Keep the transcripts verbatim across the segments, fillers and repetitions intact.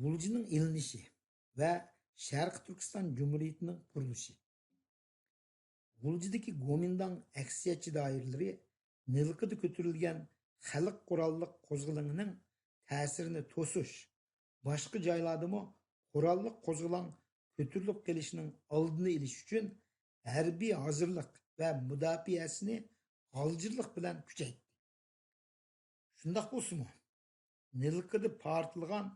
غۇلجىنىڭ ئېلىنىشى ۋە شەرقىي تۈركىستان جۇمھۇرىيىتىنىڭ قۇرۇلۇشى. غۇلجىدىكى گومىنداڭ ئەكسىيەتچى دائىرىلىرى نىلقىدا كۆتۈرۈلگەن خەلق قوراللىق قوزغىلىڭىنىڭ تەسىرىنى توسۇش، باشقا جايلاردىمۇ قوراللىق قوزغىلاڭ كۆتۈرۈلۈپ قېلىشىنىڭ ئالدىنى ئېلىش ئۈچۈن ھەربىي ھازىرلىق ۋە مۇداپىئەسىنى غالجىرلىق بىلەن كۈچەيتتى. شۇنداق بولسىمۇ، نىلقىدا پارتلىغان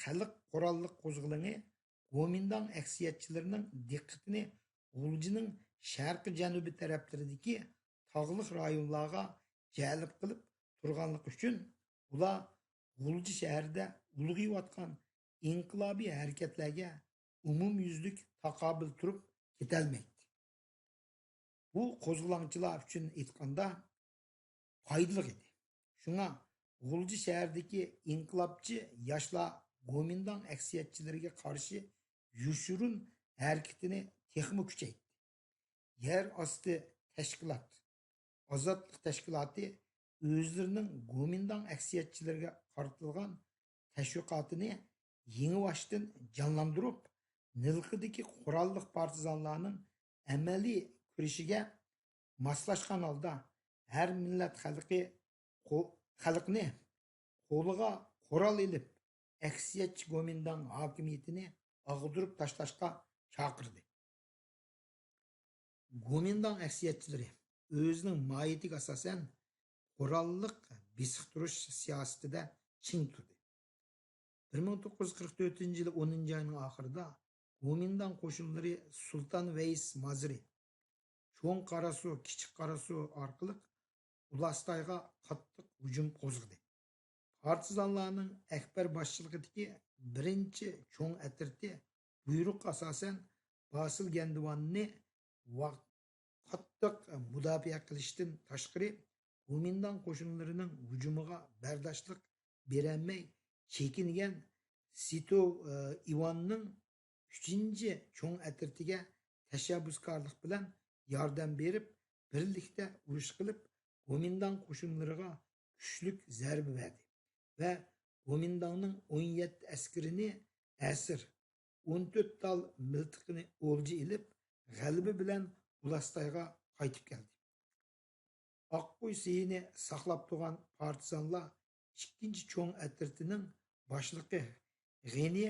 خەلق قوراللىق قوزغىلىڭى گومىنداڭ ئەكسىيەتچىلىرىنىڭ دىققىتىنى غۇلجىنىڭ شەرقىي جەنۇبىي تەرەپلىرىدىكى تاغلىق رايونلارغا جەلپ قىلىپ تۇرغانلىقى ئۈچۈن، ئۇلار غۇلجا شەھىرىدە ئۇلغىيىۋاتقان ئىنقىلابىي ھەرىكەتلەرگە ئومۇميۈزلۈك تاقابىل تۇرۇپ كېتەلمەيتتى. بۇ قوزغىلاڭچىلار ئۈچۈن ئېيتقاندا پايدىلىق ئىدى. شۇڭا غۇلجا شەھىرىدىكى ئىنقىلابچى ياشلار گومىنداڭ ئەكسىيەتچىلىرىگە قارشى يوشۇرۇن ھەرىكىتىنى تېخىمۇ كۈچەيتتى. يەر ئاستى تەشكىلات، ئازادلىق تەشكىلاتى ئۆزلىرىنىڭ گومىنداڭ ئەكسىيەتچىلىرىگە قارىتىلغان تەشۋىقاتىنى يېڭىباشتىن جانلاندۇرۇپ، نىلقىدىكى قوراللىق پارتىزانلارنىڭ ئەمەلىي كۈرىشىگە ماسلاشقان ھالدا ھەر مىللەت خەلقى، خەلقنى قولىغا قورال ئېلىپ، ئەكسىيەتچى گومىنداڭ ھاكىمىيىتىنى ئاغدۇرۇپ تاشلاشقا چاقىردى. گومىنداڭ ئەكسىيەتچىلىرى ئۆزىنىڭ ماھىيىتىگە ئاساسەن قوراللىق بېسىقتۇرۇش سىياسىتىدە چىڭ تۇردى. بىر مىڭ توققۇز يۈز قىرىق تۆتىنچى يىلى ئونىنچى ئاينىڭ ئاخىرىدا گومىنداڭ قوشۇنلىرى سۇلتان ۋەيس مازرى، چوڭ قاراسۇ، كىچىك قاراسۇ ئارقىلىق ئۇلارستايغا قاتتىق ھۇجۇم قوزغىدى. پارتىزانلارنىڭ ئەكبەر باشچىلىقىدىكى بىرىنچى چوڭ ئەترىتى بۇيرۇققا ئاساسەن باسىل گەندىۋاننى ۋاق-، قاتتىق مۇداپىئە قىلىشتىن تاشقىرى، گومىنداڭ قوشۇنلىرىنىڭ ھۇجۇمىغا بەرداشلىق بېرەلمەي چېكىنگەن سىتو، ئى، ئىۋاننىڭ ئۈچىنچى چوڭ ئەترىتىگە تەشەببۇسكارلىق بىلەن ياردەم بېرىپ، بىرلىكتە ئۇرۇش قىلىپ، گومىنداڭ قوشۇنلىرىغا كۈچلۈك زەربە بەردى ۋە گومىنداڭنىڭ ئون يەتتە ئەسكىرىنى ئەسىر، ئون تۆت تال مىلتىقىنى ئولجا ئېلىپ، غەلىبە بىلەن ئۇلارستايغا قايتىپ كەلدى. ئاققۇي سېيىنى ساقلاپ تۇرغان پارتىزانلار ئىككىنچى چوڭ ئەترىتىنىڭ باشلىقى غېنى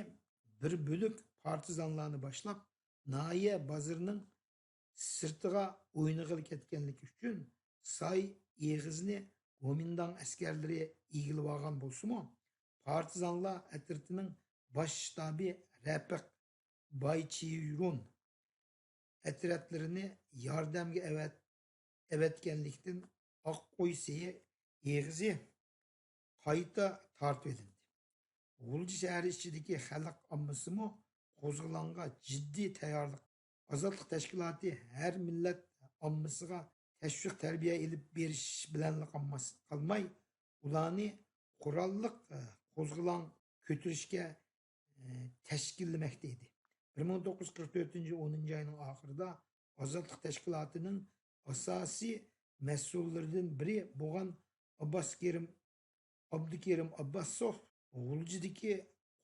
بىر بۆلەك پارتىزانلارنى باشلاپ، ناھىيە بازىرىنىڭ سىرتىغا ئوينىغىلى كەتكەنلىكى ئۈچۈن ساي ئېغىزىنى گومىنداڭ ئەسكەرلىرى ئىگىلىۋالغان بولسىمۇ، پارتىزانلار ئەترىتىنىڭ باش شتابى رەپىق بايچىرۇن ئەترەتلىرىنى ياردەمگە ئەۋەت-، ئەۋەتكەنلىكتىن، ئاققۇي سېيى ئېغىزى قايتا تارتىۋېلىندى. غۇلجا شەھىرى ئىچىدىكى خەلق ئاممىسىمۇ قوزغىلاڭغا جىددىي تەييارلىق. ئازادلىق تەشكىلاتى ھەر مىللەت ئاممىسىغا تەشۋىق تەربىيە ئېلىپ بېرىش بىلەنلا قالماس-، قالماي، ئۇلارنى قوراللىق، ئە، قوزغىلاڭ كۆتۈرۈشكە، ئە، تەشكىللىمەكتە ئىدى. بىر مىڭ توققۇز يۈز قىرىق تۆتىنچى يىل ئونىنچى ئاينىڭ ئاخىرىدا ئازادلىق تەشكىلاتىنىڭ ئاساسىي مەسئۇللىرىدىن بىرى بولغان ئابباس كېرىم، ئابدۇكېرىم ئابباسوف غۇلجىدىكى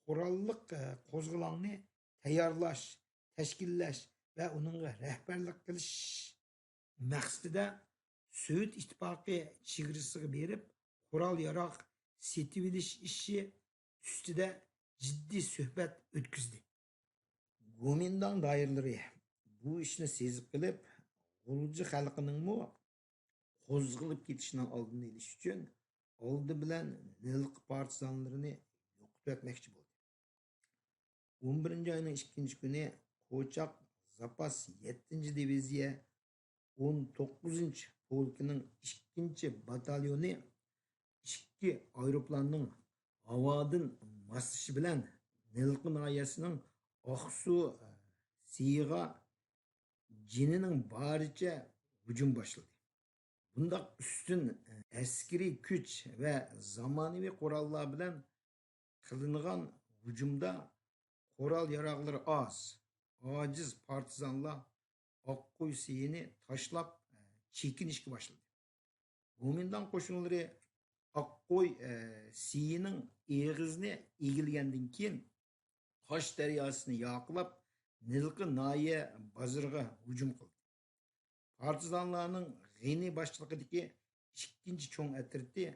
قوراللىق، ئە، قوزغىلاڭنى تەييارلاش، تەشكىللەش ۋە ئۇنىڭغا رەھبەرلىك قىلىش مەقسىتىدە سوۋېت ئىتتىپاقى چېگرىسىغا بېرىپ، قورال-ياراغ سېتىۋېلىش ئىشى ئۈستىدە جىددىي سۆھبەت ئۆتكۈزدى. گومىنداڭ دائىرىلىرى بۇ ئىشنى سېزىپ قېلىپ، غۇلجا خەلقىنىڭمۇ قوزغىلىپ كېتىشىنىڭ ئالدىنى ئېلىش ئۈچۈن، ئالدى بىلەن نىلقا پارتىزانلىرىنى يوقىتىۋەتمەكچى بولدى. ئون بىرىنچى ئاينىڭ ئىككىنچى كۈنى قوچاق زاپاس يەتتىنچى دىۋىزىيە ئون توققۇزىنچى پولكىنىڭ ئىككىنچى باتاليونى ئىككى ئايروپىلاننىڭ ھاۋادىن ماسلىشى بىلەن نىلقا ناھىيەسىنىڭ ئاقسۇ سېيىغا جېنىنىڭ بارىچە ھۇجۇم باشلىدى. بۇنداق ئۈستۈن ئەسكىرىي كۈچ ۋە زامانىۋى قوراللار بىلەن قىلىنغان ھۇجۇمدا قورال-ياراغلىرى ئاز، ئاجىز پارتىزانلار ئاققۇي سېيىنى تاشلاپ چېكىنىشكە باشلىدى. گومىنداڭ قوشۇنلىرى ئاققۇي، ئە، سېيىنىڭ ئېغىزىنى ئىگىلىگەندىن كېيىن، قاش دەرياسىنى ياقىلاپ، نىلقا ناھىيە بازىرىغا ھۇجۇم قىلدى. پارتىزانلارنىڭ غېنى باشچىلىقىدىكى ئىككىنچى چوڭ ئەترىتى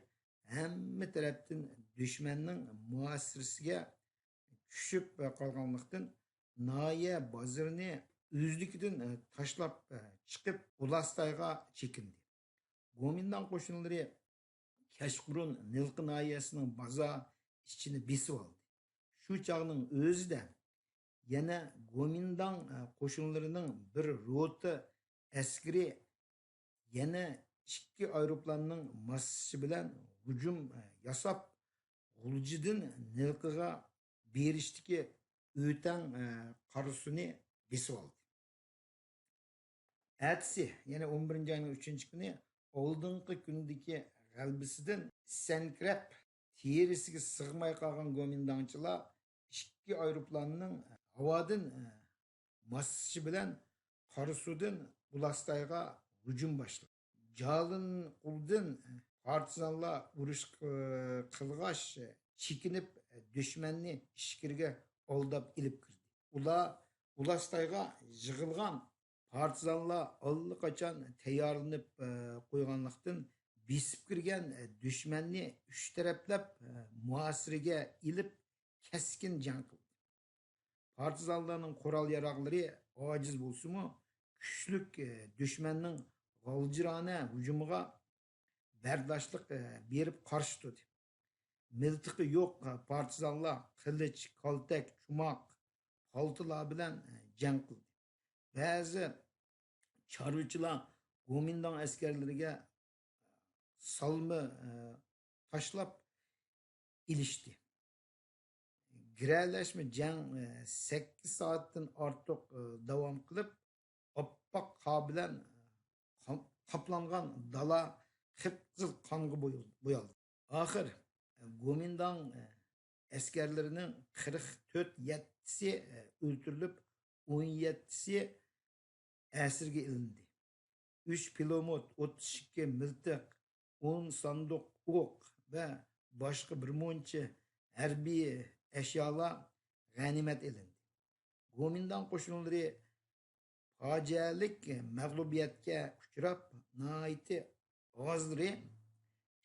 ھەممە تەرەپتىن دۈشمەننىڭ مۇھاسىرىسىگە چۈشۈپ قالغانلىقتىن، ناھىيە بازىرىنى ئۆزلۈكىدىن تاشلاپ چىقىپ، ئۇلاستايغا چېكىندى. گومىنداڭ قوشۇنلىرى كەچقۇرۇن نىلقا ناھىيەسىنىڭ بازار ئىچىنى بېسىۋالدى. شۇ چاغنىڭ ئۆزىدە يەنە گومىنداڭ، ئە، قوشۇنلىرىنىڭ بىر روتا ئەسكىرى يەنە ئىككى ئايروپىلاننىڭ ماسسىسى بىلەن ھۇجۇم، ئە، ياساپ، غۇلجىدىن نىلقىغا بېرىشتىكى ئۆتەڭ، ئە، قارىسۇنى بېسىۋالدى. ئەتىسى، يەنى ئون بىرىنچى ئاينىڭ ئۈچىنچى كۈنى ئالدىنقى كۈندىكى غەلىبىسىدىن سەنكىرەپ، تېرىسىگە سىغماي قالغان گومىنداڭچىلار ئىككى ئايروپىلاننىڭ ھاۋادىن ماسسىسى بىلەن قارىسۇدىن ئۇلاستايغا ھۇجۇم باشلىدى. جالىنقۇلدىن پارتىزانلار ئۇرۇش قىلغاچ، چېكىنىپ دۈشمەننى ئىچكىرىگە ئالداپ ئېلىپ كىردى. ئۇلار ئۇلاستايغا يىغىلغان پارتىزانلار ئاللىقاچان تەييارلىنىپ، ئە، قويغانلىقتىن، بېسىپ كىرگەن، ئە، دۈشمەننى ئۈچ تەرەپلەپ، ئە، مۇھاسىرىگە ئېلىپ، كەسكىن جەڭ قىلدى. پارتىزانلارنىڭ قورال-ياراغلىرى ئاجىز بولسىمۇ، كۈچلۈك، ئە، دۈشمەننىڭ غالجىرانە ھۇجۇمىغا بەرداشلىق، ئە، بېرىپ قارشى تۇردى. مىلتىقى يوق پارتىزانلار قىلىچ، كالتەك، چوماق، پالتىلار بىلەن جەڭ قىلدى. بەزى چارۋىچىلار گومىنداڭ ئەسكەرلىرىگە سالما، ئە، تاشلاپ ئېلىشتى. گىرەلەشمە جەڭ، ئە، سەككىز سائەتتىن ئارتۇق، ئە، داۋام قىلىپ، ئاپئاق قار بىلەن قا-، قاپلانغان دالا قىپقىزىل قانغا بويۇل-، بويالدى. ئاخىر گومىنداڭ ئەسكەرلىرىنىڭ قىرىق تۆت يەتتىسى ئۆلتۈرۈلۈپ، ئون يەتتىسى ئەسىرگە ئېلىندى. ئۈچ پىلوموت، ئوتتۇز ئىككى مىلتىق، ئون ساندۇق ئوق ۋە باشقا بىر مۇنچە ھەربىي ئەشيالار غەنىيمەت ئېلىندى. گومىنداڭ قوشۇنلىرى پاجىئەلىك مەغلۇبىيەتكە ئۇچراپ، ناھايىتى ئازلىرى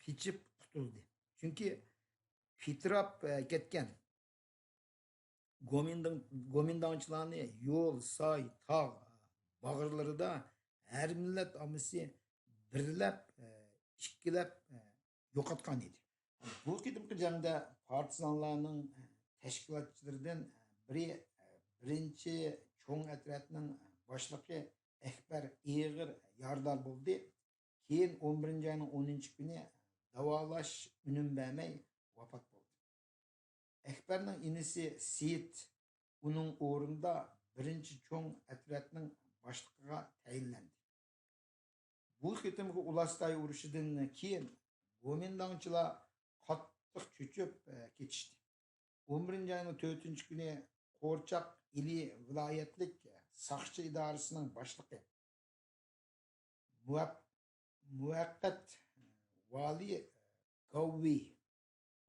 قېچىپ قۇتۇلدى. چۈنكى پىتىراپ، ئە، كەتكەن گومىنداڭ-، گومىنداڭچىلارنى يول، ساي، تاغ باغرىلىرىدا ھەر مىللەت ئاممىسى بىرلەپ، ئىككىلەپ يوقاتقان ئىدى. بۇ قېتىمقى جەڭدە پارتىزانلارنىڭ تەشكىلاتچىلىرىدىن بىرى، بىرىنچى چوڭ ئەترەتنىڭ باشلىقى ئەكبەر ئېغىر يارىدار بولدى. كېيىن ئون بىرىنچى ئاينىڭ ئونىنچى كۈنى داۋالاش ئۈنۈم بەرمەي ۋاپات بولدى. ئەكبەرنىڭ ئىنىسى سېيىت ئۇنىڭ ئورنىدا بىرىنچى چوڭ ئەترەتنىڭ باشلىقىغا تەيىنلەندى. بۇ قېتىمقى ئۇلاستاي ئۇرۇشىدىن كېيىن گومىنداڭچىلار قاتتىق چۆچۈپ، ئە، كېتىشتى. ئون بىرىنچى ئاينىڭ تۆتىنچى كۈنى قورچاق ئىلى ۋىلايەتلىك ساقچى ئىدارىسىنىڭ باشلىقى مۇۋەپ-، مۇۋەققەت ۋالىي گاۋۋى،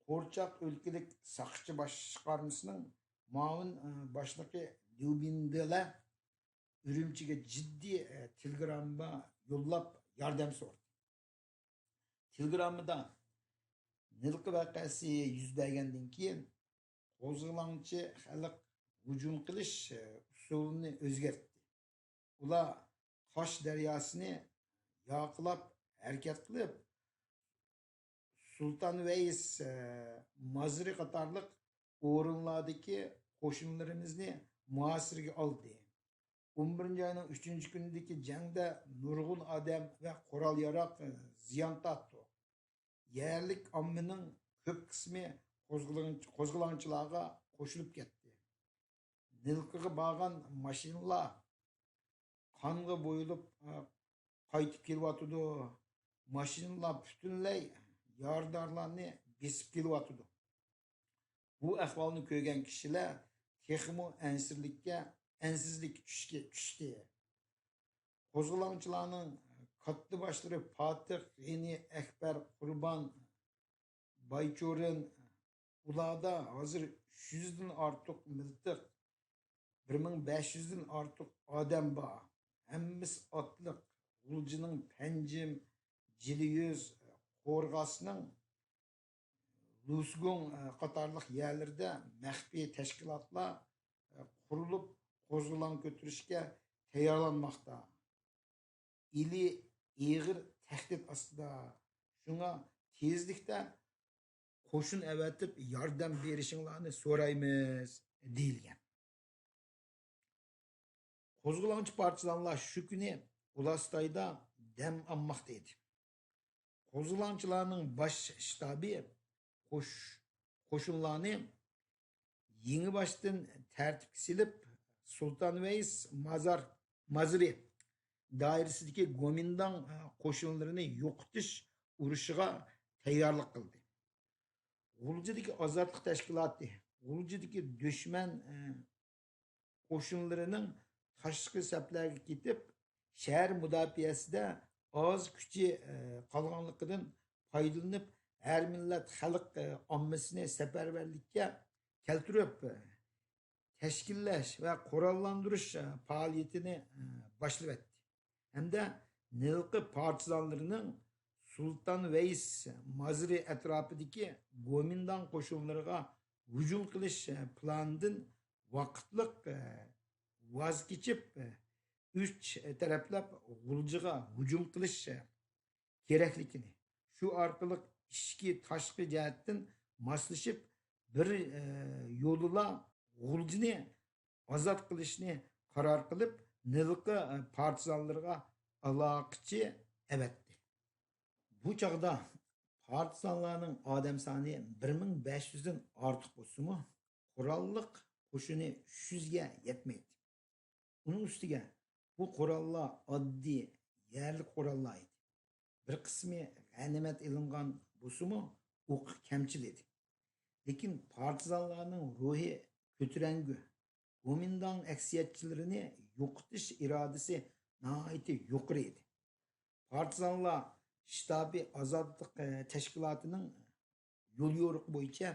قورچاق ئۆلكىلىك ساقچى باشقارمىسىنىڭ مۇئاۋىن، ئە، باشلىقى ليۇبىندېلە ئۈرۈمچىگە جىددىي، ئە، تېلېگرامما يوللاپ ياردەم سورىدى. تېلېگراممىدا نىلقا ۋەقەسى يۈز بەرگەندىن كېيىن قوزغىلاڭچى خەلق ھۇجۇم قىلىش، ئە، ئۇسۇلىنى ئۆزگەرتتى. ئۇلار قاش دەرياسىنى ياقىلاپ ھەرىكەت قىلىپ، سۇلتان ۋەيس، ئە، مازرى قاتارلىق ئورۇنلاردىكى قوشۇنلىرىمىزنى مۇھاسىرىگە ئالدى. ئون بىرىنچى ئاينىڭ ئۈچىنچى كۈنىدىكى جەڭدە نۇرغۇن ئادەم ۋە قورال-ياراغ، ئە، زىيان تارتتۇق. يەرلىك ئاممىنىڭ كۆپ قىسمى قوزغىلاڭ-، قوزغىلاڭچىلارغا قوشۇلۇپ كەتتى. نىلقىغا بارغان ماشىنىلار قانغا بويىلىپ، ئە، قايتىپ كېلىۋاتىدۇ. ماشىنىلار پۈتۈنلەي يارىدارلارنى بېسىپ كېلىۋاتىدۇ. بۇ ئەھۋالنى كۆرگەن كىشىلەر تېخىمۇ ئەنسىرلىككە، ئەنسىزلىككە چۈشكە-، چۈشتى. قوزغىلاڭچىلارنىڭ كاتتىباشلىرى پاتىق، غېنى، ئەكبەر، قۇربان، بايچورىن، ئۇلاردا ھازىر ئۈچ يۈزدىن ئارتۇق مىلتىق، بىر مىڭ بەش يۈزدىن ئارتۇق ئادەم بار. ھەممىسى ئاتلىق. غۇلجىنىڭ پەنجىم، جىلىيۈز، قورغاسنىڭ لۇسگۇڭ، ئە، قاتارلىق يەرلىرىدە مەخپىي تەشكىلاتلار، ئە، قۇرۇلۇپ، قوزغىلاڭ كۆتۈرۈشكە تەييارلانماقتا. ئىلى ئېغىر تەھدىت ئاستىدا. شۇڭا تېزلىكتە قوشۇن ئەۋەتىپ ياردەم بېرىشىڭلارنى سورايمىز، دېيىلگەن. قوزغىلاڭچى پارتىزانلار شۇ كۈنى ئۇلاستايدا دەم ئالماقتا ئىدى. قوزغىلاڭچىلارنىڭ باش شتابى قوش-، قوشۇنلارنى يېڭىباشتىن تەرتىپكە سېلىپ، سۇلتان ۋەيس مازار-، مازىرى دائىرىسىدىكى گومىنداڭ، ئە، قوشۇنلىرىنى يوقىتىش ئۇرۇشىغا تەييارلىق قىلدى. غۇلجىدىكى ئازادلىق تەشكىلاتى، غۇلجىدىكى دۈشمەن، ئە، قوشۇنلىرىنىڭ تاشقى سەپلەرگە كېتىپ، شەھەر مۇداپىئەسىدە ئاز كۈچى، ئە، قالغانلىقىدىن پايدىلىنىپ، ھەر مىللەت خەلق، ئە، ئاممىسىنى سەپەرۋەرلىككە كەلتۈرۈپ، ئە، تەشكىللەش ۋە قوراللاندۇرۇش، ئە، پائالىيىتىنى، ئە، باشلىۋەتتى ھەمدە نىلقا پارتىزانلىرىنىڭ سۇلتان ۋەيس مازىرى ئەتراپىدىكى گومىنداڭ قوشۇنلىرىغا ھۇجۇم قىلىش، ئە، پىلانىدىن ۋاقىتلىق، ئە، ۋاز كېچىپ، ئە، ئۈچ تەرەپلەپ غۇلجىغا ھۇجۇم قىلىش، ئە، كېرەكلىكىنى، شۇ ئارقىلىق ئىچكى، تاشقى جەھەتتىن ماسلىشىپ، بىر، ئە، يولىلا غۇلجىنى ئازاد قىلىشنى قارار قىلىپ، نىلقا، ئە، پارتىزانلىرىغا ئالاقىچى ئەۋەتتى. بۇ چاغدا پارتىزانلارنىڭ ئادەم سانى بىر مىڭ بەش يۈزدىن ئارتۇق بولسىمۇ، قوراللىق قوشۇنى ئۈچ يۈزگە يەتمەيتتى. ئۇنىڭ ئۈستىگە بۇ قوراللار ئاددىي يەرلىك قوراللار ئىدى. بىر قىسمى غەنىيمەت ئېلىنغان بولسىمۇ، ئوقى كەمچىل ئىدى. لېكىن پارتىزانلارنىڭ روھى كۆتۈرەڭگۈ، گومىنداڭ ئەكسىيەتچىلىرىنى يوقىتىش ئىرادىسى ناھايىتى يۇقىرى ئىدى. پارتىزانلار شتابى ئازادلىق، ئە، تەشكىلاتىنىڭ يوليورۇقى بويىچە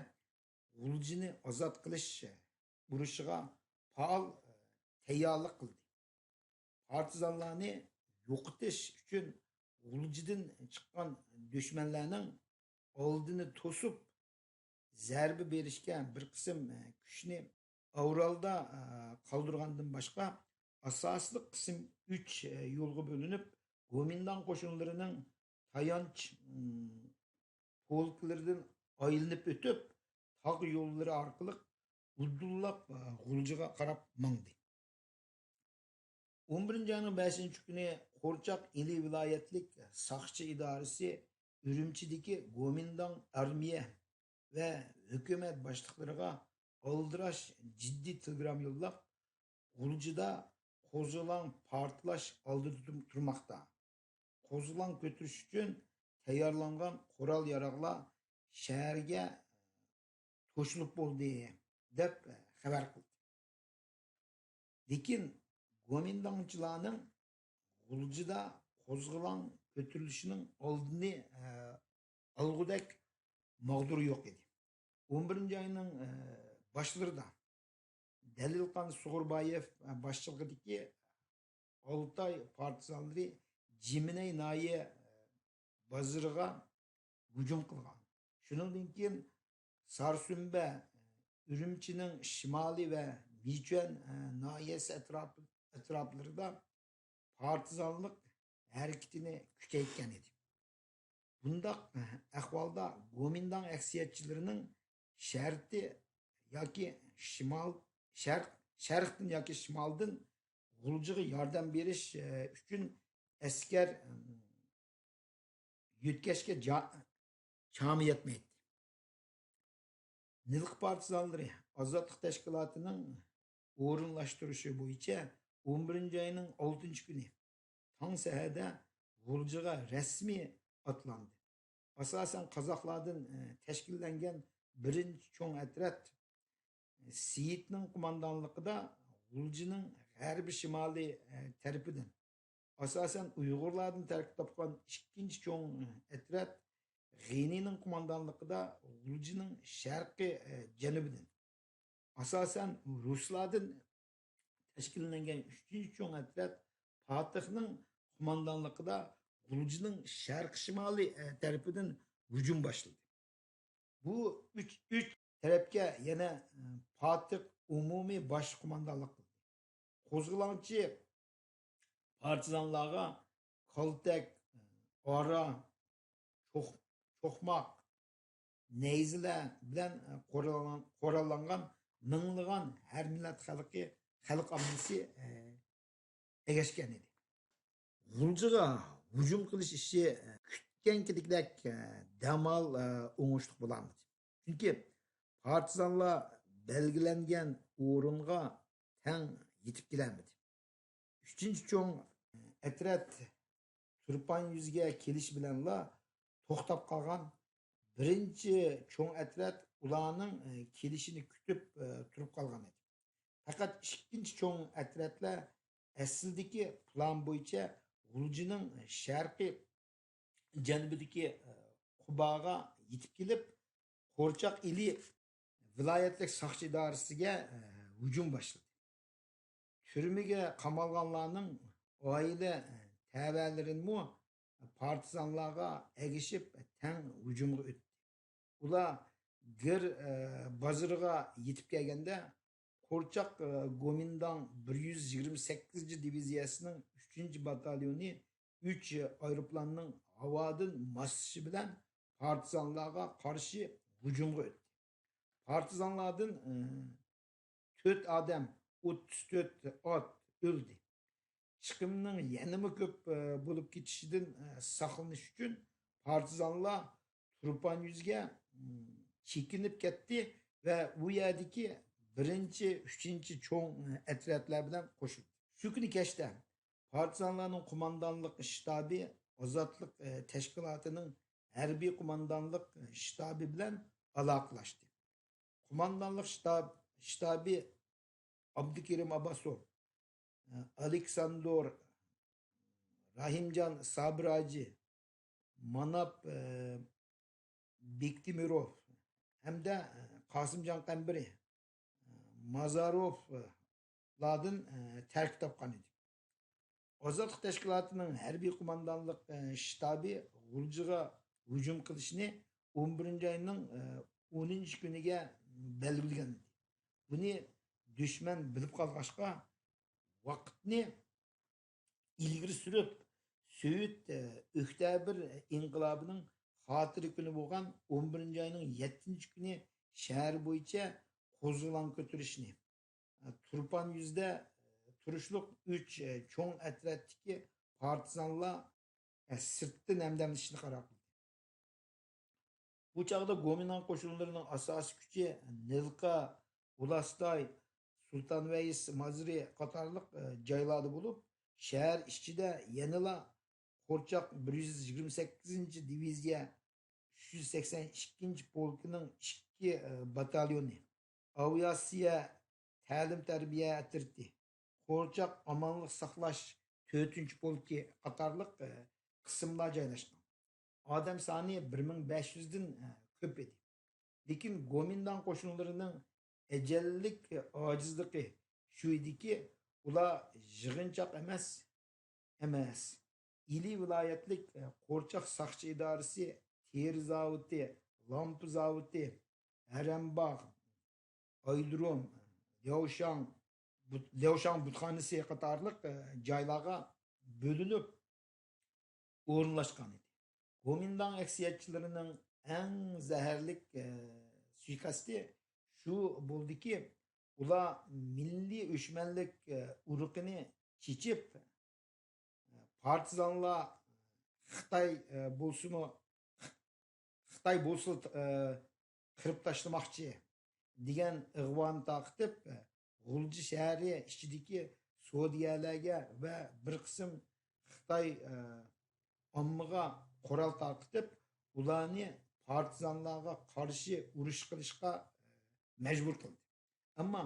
غۇلجىنى ئازاد قىلىش ئۇرۇشىغا پائال، ئە، تەييارلىق قىلدى. پارتىزانلارنى يوقىتىش ئۈچۈن غۇلجىدىن چىققان دۈشمەنلەرنىڭ ئالدىنى توسۇپ، زەربە بېرىشكە بىر قىسىم، ئە، كۈچنى ئاۋرالدا، ئە، قالدۇرغاندىن باشقا، ئاساسلىق قىسىم ئۈچ، ئە، يولغا بۆلۈنۈپ، گومىنداڭ قوشۇنلىرىنىڭ تايانچ، ئىم، پولكىلىرىدىن ئايلىنىپ ئۆتۈپ، تاغ يوللىرى ئارقىلىق ئۇدۇللاپ، ئە، غۇلجىغا قاراپ ماڭدى. ئون بىرىنچى ئاينىڭ بەشىنچى كۈنى قورچاق ئىلى ۋىلايەتلىك ساقچى ئىدارىسى ئۈرۈمچىدىكى گومىنداڭ ئارمىيە ۋە ھۆكۈمەت باشلىقلىرىغا ئالدىراش جىددىي تېلېگرامما يوللاپ، غۇلجىدا قوزغىلاڭ پارتلاش ئالدىدا تۇر-، تۇرماقتا. قوزغىلاڭ كۆتۈرۈش ئۈچۈن تەييارلانغان قورال-ياراغلار شەھەرگە توشۇلۇپ بولدى، دەپ خەۋەر قىلدى. لېكىن گومىنداڭچىلارنىڭ غۇلجىدا قوزغىلاڭ كۆتۈرۈلۈشىنىڭ ئالدىنى، ئە، ئالغۇدەك ماغدۇرى يوق ئىدى. ئون بىرىنچى ئاينىڭ، ئە، باشلىرىدا دەلىلقان سۇغۇربايېۋ، ئە، باشچىلىقىدىكى ئالتاي پارتىزانلىرى جىمىنەي ناھىيە، ئە، بازىرىغا ھۇجۇم قىلغان. شۇنىڭدىن كېيىن سارسۈمبە، ئۈرۈمچىنىڭ شىمالى ۋە مىچۈەن، ئە، ناھىيەسى ئەتراپ-، ئەتراپلىرىدا پارتىزانلىق ھەرىكىتىنى كۈچەيتكەن ئىدى. بۇنداق، ئە، ئەھۋالدا گومىنداڭ ئەكسىيەتچىلىرىنىڭ شەرتى ياكى شىمال، شەرق، شەرقتىن ياكى شىمالدىن غۇلجىغا ياردەم بېرىش، ئە، ئۈچۈن ئەسكەر، ئە، يۆتكەشكە جا-، چامى يەتمەيتتى. نىلقا پارتىزانلىرى ئازادلىق تەشكىلاتىنىڭ ئورۇنلاشتۇرۇشى بويىچە ئون بىرىنچى ئاينىڭ ئالتىنچى كۈنى تاڭ سەھەردە غۇلجىغا رەسمىي ئاتلاندى. ئاساسەن قازاقلاردىن، ئە، تەشكىللەنگەن بىرىنچى چوڭ ئەترەت سېيىتنىڭ قوماندانلىقىدا غۇلجىنىڭ غەربىي شىمالىي، ئە، تەرىپىدىن، ئاساسەن ئۇيغۇرلاردىن تەركىب تاپقان ئىككىنچى چوڭ ئەترەت، غېنىنىڭ قوماندانلىقىدا غۇلجىنىڭ شەرقىي، ئە، جەنۇبىدىن، ئاساسەن، رۇسلاردىن تەشكىللەنگەن ئۈچىنچى چوڭ ئەترەت پاتىخنىڭ قوماندانلىقىدا غۇلجىنىڭ شەرقىي شىمالىي، ئە، تەرىپىدىن ھۇجۇم باشلىدى. بۇ ئۈچ، ئۈچ تەرەپكە يەنە، ئە، پاتىخ ئومۇمىي باش قوماندانلىق قىلدى. قوزغىلاڭچى پارتىزانلارغا كالتەك، ئارا، چوق-، چوقماق، نەيزىلەر بىلەن قوراللان-، قوراللانغان مىڭلىغان ھەر مىللەت خەلقى، خەلق ئاممىسى، ئە، ئەگەشكەن ئىدى. غۇلجىغا ھۇجۇم قىلىش ئىشى، ئە، كۈتكەنكىدەك، ئە، دەمال، ئە، ئوڭۇشلۇق بولالمىدى. چۈنكى پارتىزانلار بەلگىلەنگەن ئورۇنغا تەڭ يېتىپ كېلەلمىدى. ئۈچىنچى چوڭ ئەترەت تۇرپان يۈزىگە كېلىش بىلەنلا توختاپ قالغان بىرىنچى چوڭ ئەترەت ئۇلارنىڭ، ئە، كېلىشىنى كۈتۈپ، ئە، تۇرۇپ قالغان ئىدى. پەقەت ئىككىنچى چوڭ ئەترەتلەر ئەسلىدىكى پىلان بويىچە غۇلجىنىڭ شەرقىي جەنۇبىدىكى، ئە، قۇباغا يېتىپ كېلىپ، قورچاق ئىلى ۋىلايەتلىك ساقچى ئىدارىسىگە، ئە، ھۇجۇم باشلىدى. تۈرمىگە قامالغانلارنىڭ ئائىلە تەۋەلىرىمۇ پارتىزانلارغا ئەگىشىپ تەڭ ھۇجۇمغا ئۆتتى. ئۇلار گىر، ئە، بازىرىغا يېتىپ كەلگەندە، قورچاق، ئە، گومىنداڭ بىر يۈز يىگىرمە سەككىزىنچى دىۋىزىيەسىنىڭ ئۈچىنچى باتاليونى ئۈچ ئايروپىلاننىڭ ھاۋادىن ماسلىشى بىلەن پارتىزانلارغا قارشى ھۇجۇمغا ئۆتتى. پارتىزانلاردىن، ئى، تۆت ئادەم، ئوتتۇز تۆت ئات ئۆلدى. چىقىمنىڭ يەنىمۇ كۆپ، ئى، بولۇپ كېتىشىدىن، ئى، ساقلىنىش ئۈچۈن پارتىزانلار تۇرپان يۈزىگە، ئى، چېكىنىپ كەتتى ۋە ئۇ يەردىكى بىرىنچى، ئۈچىنچى چوڭ، ئى، ئەترەتلەر بىلەن قوشۇلدى. شۇ كۈنى كەچتە پارتىزانلارنىڭ قوماندانلىق شتابى ئازادلىق، ئى، تەشكىلاتىنىڭ ھەربىي قوماندانلىق شتابى بىلەن ئالاقىلەشتى. قوماندانلىق شتاب-، شتابى ئابدۇكېرىم ئابباسوف، ئالېكساندور، راھىمجان سابىر ھاجى، ماناپ، ئە، بېكتېمىروف ھەمدە، ئە، قاسىمجان قەمبىرى، ئە، مازاروفلاردىن، ئە، تەركىب تاپقان ئىدى. ئازادلىق تەشكىلاتىنىڭ ھەربىي قوماندانلىق، ئە، شتابى غۇلجىغا ھۇجۇم قىلىشنى ئون بىرىنچى ئاينىڭ، ئە، ئونىنچى كۈنىگە بەلگىلىگەن ئىدى. بۇنى دۈشمەن بىلىپ قالغاچقا، ۋاقىتنى ئىلگىرى سۈرۈپ، سوۋېت، ئە، ئۆكتەبىر ئىنقىلابىنىڭ خاتىرە كۈنى بولغان ئون بىرىنچى ئاينىڭ يەتتىنچى كۈنى شەھەر بويىچە قوزغىلاڭ كۆتۈرۈشنى، ئە، تۇرپان يۈزىدە، ئە، تۇرۇشلۇق ئۈچ، ئە، چوڭ ئەترەتتىكى پارتىزانلار، ئە، سىرتتىن ھەمدەملىشىشنى قارار قىلدى. بۇ چاغدا گومىنداڭ قوشۇنلىرىنىڭ ئاساسىي كۈچى نىلقا، ئۇلاستاي، سۇلتانۋەيس مازرى قاتارلىق، ئە، جايلاردا بولۇپ، شەھەر ئىچىدە يەنىلا قورچاق بىر يۈز يىگىرمە سەككىزىنچى دىۋىزىيە ئۈچ يۈز سەكسەن ئىككىنچى پولكىنىڭ ئىككى، ئە، باتاليونى، ئاۋىئاتسىيە تەلىم-تەربىيە ئەترىتى، قورچاق ئامانلىق ساقلاش تۆتىنچى پولكى قاتارلىق، ئە، قىسىملار جايلاشقان. ئادەم سانى بىر مىڭ بەش يۈزدىن، ئە، كۆپ ئىدى. لېكىن گومىنداڭ قوشۇنلىرىنىڭ ئەجەللىك ئاجىزلىقى شۇ ئىدىكى، ئۇلار يىغىنچاق ئەمەس، ئەمەس. ئىلى ۋىلايەتلىك، ئە، قورچاق ساقچى ئىدارىسى، تېرە زاۋۇتى، لامپا زاۋۇتى، ھەرەمباغ، ئايرودروم، لياۋشاڭ، بۇت-، لياۋشاڭ بۇتخانىسى قاتارلىق، ئە، جايلارغا بۆلۈنۈپ ئورۇنلاشقان ئىدى. گومىنداڭ ئەكسىيەتچىلىرىنىڭ ئەڭ زەھەرلىك، ئە، سۇيىقەستى شۇ بولدىكى، ئۇلار مىللىي ئۆچمەنلىك، ئە، ئۇرۇقىنى چېچىپ، پارتىزانلار خىتاي، ئە، بولسىمۇ، خىتاي بولسا، ئە، قىرىپ تاشلىماقچى دېگەن ئىغۋانى تارقىتىپ، غۇلجا شەھىرى ئىچىدىكى سودىگەرلەرگە ۋە بىر قىسىم خىتاي، ئە، ئاممىغا قورال تارقىتىپ، ئۇلارنى پارتىزانلارغا قارشى ئۇرۇش قىلىشقا، ئە، مەجبۇر قىلدى. ئەمما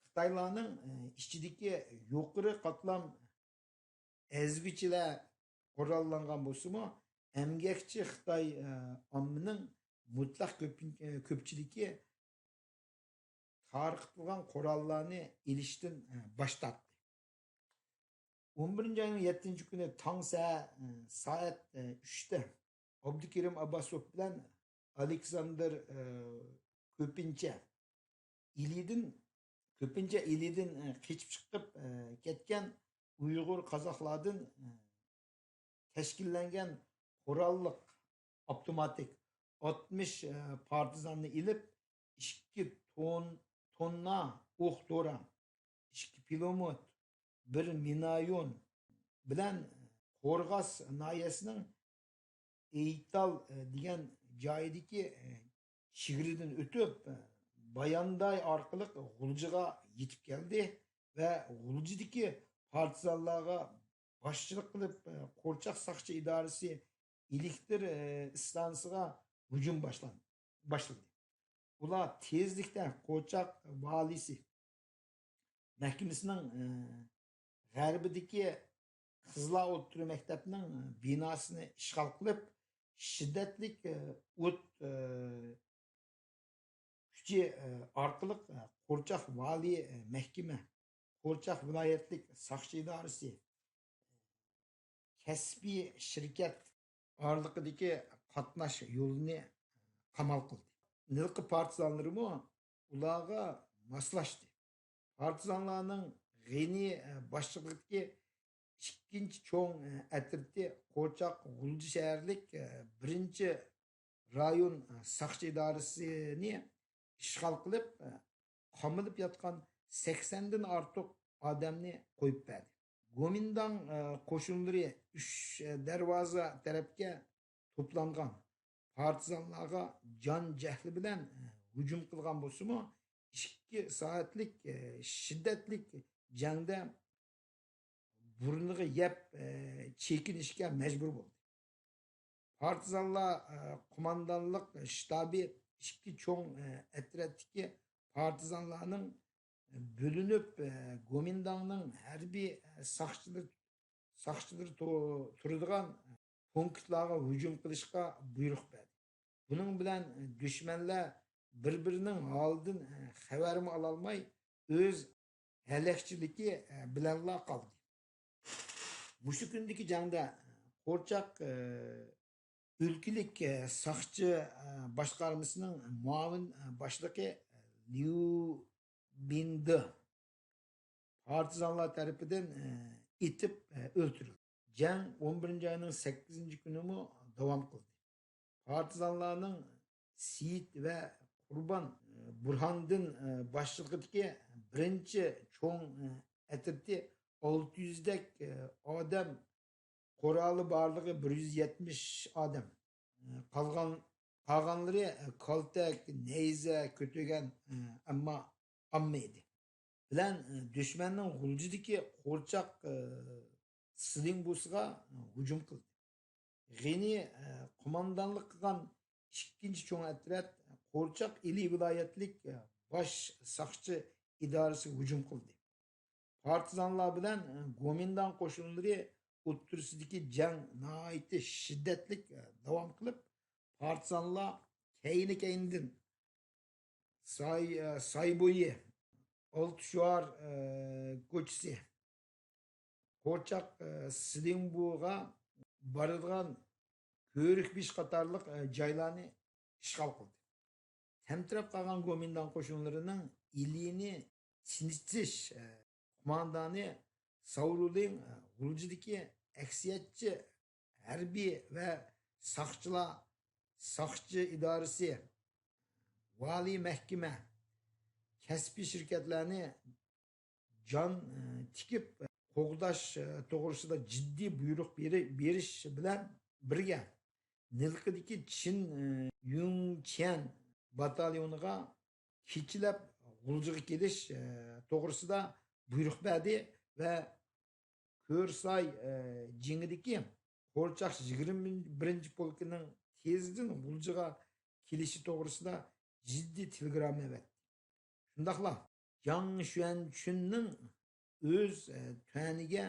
خىتايلارنىڭ، ئە، ئىچىدىكى يۇقىرى قاتلام ئەزگۈچىلەر قوراللانغان بولسىمۇ، ئەمگەكچى خىتاي، ئە، ئاممىنىڭ مۇتلەق كۆپىن-، ئە، كۆپچىلىكى تارقىتىلغان قوراللارنى ئېلىشتىن، ئە، باش تارتتى. ئون بىرىنچى ئاينىڭ يەتتىنچى كۈنى تاڭ سە-، ئە، سائەت، ئە، ئۈچتە ئابدۇكېرىم ئابباسوف بىلەن ئالېكساندىر، ئە، كۆپىنچە ئىلىدىن، كۆپىنچە ئىلىدىن، ئە، قېچىپ چىقىپ، ئە، كەتكەن ئۇيغۇر قازاقلاردىن، ئە، تەشكىللەنگەن قوراللىق ئاپتوماتىك ئاتمىش، ئە، پارتىزاننى ئېلىپ، ئىككى تون-، توننا ئوق دورا، ئىككى پىلوموت، بىر مىنايون بىلەن قورغاس ناھىيەسىنىڭ ئېيتال، ئە، دېگەن جايىدىكى، ئە، چېگرىدىن ئۆتۈپ، ئە، بايانداي ئارقىلىق غۇلجىغا يېتىپ كەلدى ۋە غۇلجىدىكى پارتىزانلارغا باشچىلىق قىلىپ، ئە، قورچاق ساقچى ئىدارىسى ئېلېكتىر، ئە، ئىستانسىسىغا ھۇجۇم باشلان-، باشلىدى. ئۇلار تېزلىكتە قورچاق ۋالىسى مەھكىمىسىنىڭ، ئە، غەربىدىكى قىزلار ئوتتۇرا مەكتەپنىڭ بىناسىنى ئىشغال قىلىپ، شىددەتلىك، ئە، ئوت، ئە، كۈچى، ئە، ئارقىلىق، ئە، قورچاق ۋالىي، ئە، مەھكىمە، قورچاق ۋىلايەتلىك ساقچى ئىدارىسى، كەسپىي شىركەت ئارىلىقىدىكى قاتناش يولىنى قامال قىلدى. ھېلىقى پارتىزانلىرىمۇ ئۇلارغا ماسلاشتى. پارتىزانلارنىڭ غېنى باشچىلىقىدىكى ئىككىنچى چوڭ ئەترىتى قورچاق غۇلجا شەھەرلىك بىرىنچى رايون ساقچى ئىدارىسىنى ئىشغال قىلىپ، قامىلىپ ياتقان سەكسەندىن ئارتۇق ئادەمنى قويۇپ بەردى. گومىنداڭ، ئە، قوشۇنلىرى ئۈچ، ئە، دەرۋازا تەرەپكە توپلانغان پارتىزانلارغا جان جەھلى بىلەن، ئە، ھۇجۇم قىلغان بولسىمۇ، ئىككى سائەتلىك، ئە، شىددەتلىك جەڭدە بۇرنىغا يەپ، ئە، چېكىنىشكە مەجبۇر بولدى. پارتىزانلار، ئە، قوماندانلىق شتابى ئىككى چوڭ، ئە، ئەترەتتىكى پارتىزانلارنىڭ بۆلۈنۈپ، ئە، گومىنداڭنىڭ ھەربىي، ئە، ساقچىلىرى، ساقچىلىرى تو-، تۇرىدىغان پونكىتلارغا ھۇجۇم قىلىشقا بۇيرۇق بەردى. بۇنىڭ بىلەن دۈشمەنلەر بىر-بىرىنىڭ ھالىدىن، ئە، خەۋەرمۇ ئالالماي، ئۆز ھەلەكچىلىكى، ئە، بىلەنلا قالدى. مۇشۇ كۈندىكى جەڭدە قورچاق، ئە، ئۆلكىلىك، ئە، ساقچى، ئە، باشقارمىسىنىڭ مۇئاۋىن، ئە، باشلىقى ليۇ بىندې پارتىزانلار تەرىپىدىن، ئە، ئېتىپ، ئە، ئۆلتۈرۈلدى. جەڭ ئون بىرىنچى ئاينىڭ سەككىزىنچى كۈنىمۇ داۋام قىلدى. پارتىزانلارنىڭ سېيىت ۋە قۇربان، ئە، بۇرھاندىن، ئە، باشچىلىقىدىكى بىرىنچى چوڭ، ئە، ئەترىتى ئالتە يۈزدەك، ئە، ئادەم، قورالى بارلىقى بىر يۈز يەتمىش ئادەم. قالغان، قالغانلىرى كالتەك، نەيزە، كۆتۈرگەن، ئەمما ئامما ئىدى. بىلەن دۈشمەننىڭ غۇلجىدىكى قورچاق سىلىڭبۇسىغا ھۇجۇم قىلدى. غېنى قوماندانلىق قىلغان ئىككىنچى چوڭ ئەترەت قورچاق ئىلى ۋىلايەتلىك باش ساقچى ئىدارىسىگە ھۇجۇم قىلدى. پارتىزانلار بىلەن، ئە، گومىنداڭ قوشۇنلىرى ئوتتۇرىسىدىكى جەڭ ناھايىتى شىددەتلىك، ئە، داۋام قىلىپ، پارتىزانلار كەينى-كەينىدىن ساي-، ئە، سايبويى، ئالتە شوئار، ئە، كوچىسى، قورچاق، ئە، سىلىڭبۇغا بارىدىغان كۆۋرۈكبېشى قاتارلىق، ئە، جايلارنى ئىشغال قىلدى. تەمتىرەپ قالغان گومىنداڭ قوشۇنلىرىنىڭ ئىلىنى چىڭىتىش، ئە، قوماندانى ساۋرۇلىڭ، ئە، غۇلجىدىكى ئەكسىيەتچى ھەربىي ۋە ساقچىلار، ساقچى ئىدارىسى، ۋالىي مەھكىمە، كەسپىي شىركەتلەرنى جان، ئە، تىكىپ قوغداش، ئە، توغرىسىدا جىددىي بۇيرۇق بېرى-، بېرىش بىلەن بىرگە، نىلقىدىكى چىن، ئە، يۈڭچيەن باتاليونىغا كېچىلەپ غۇلجىغا كېلىش، ئە، توغرىسىدا بۇيرۇق بەردى ۋە كۆرساي، ئە، جېڭىدىكى قورچاق يىگىرمە بىرىنچى پولكىنىڭ تېزدىن غۇلجىغا كېلىشى توغرىسىدا جىددىي تېلېگرامما ئەۋەتتى. شۇنداقلا جاڭ شۈەنچۈننىڭ ئۆز، ئە، تۈەنىگە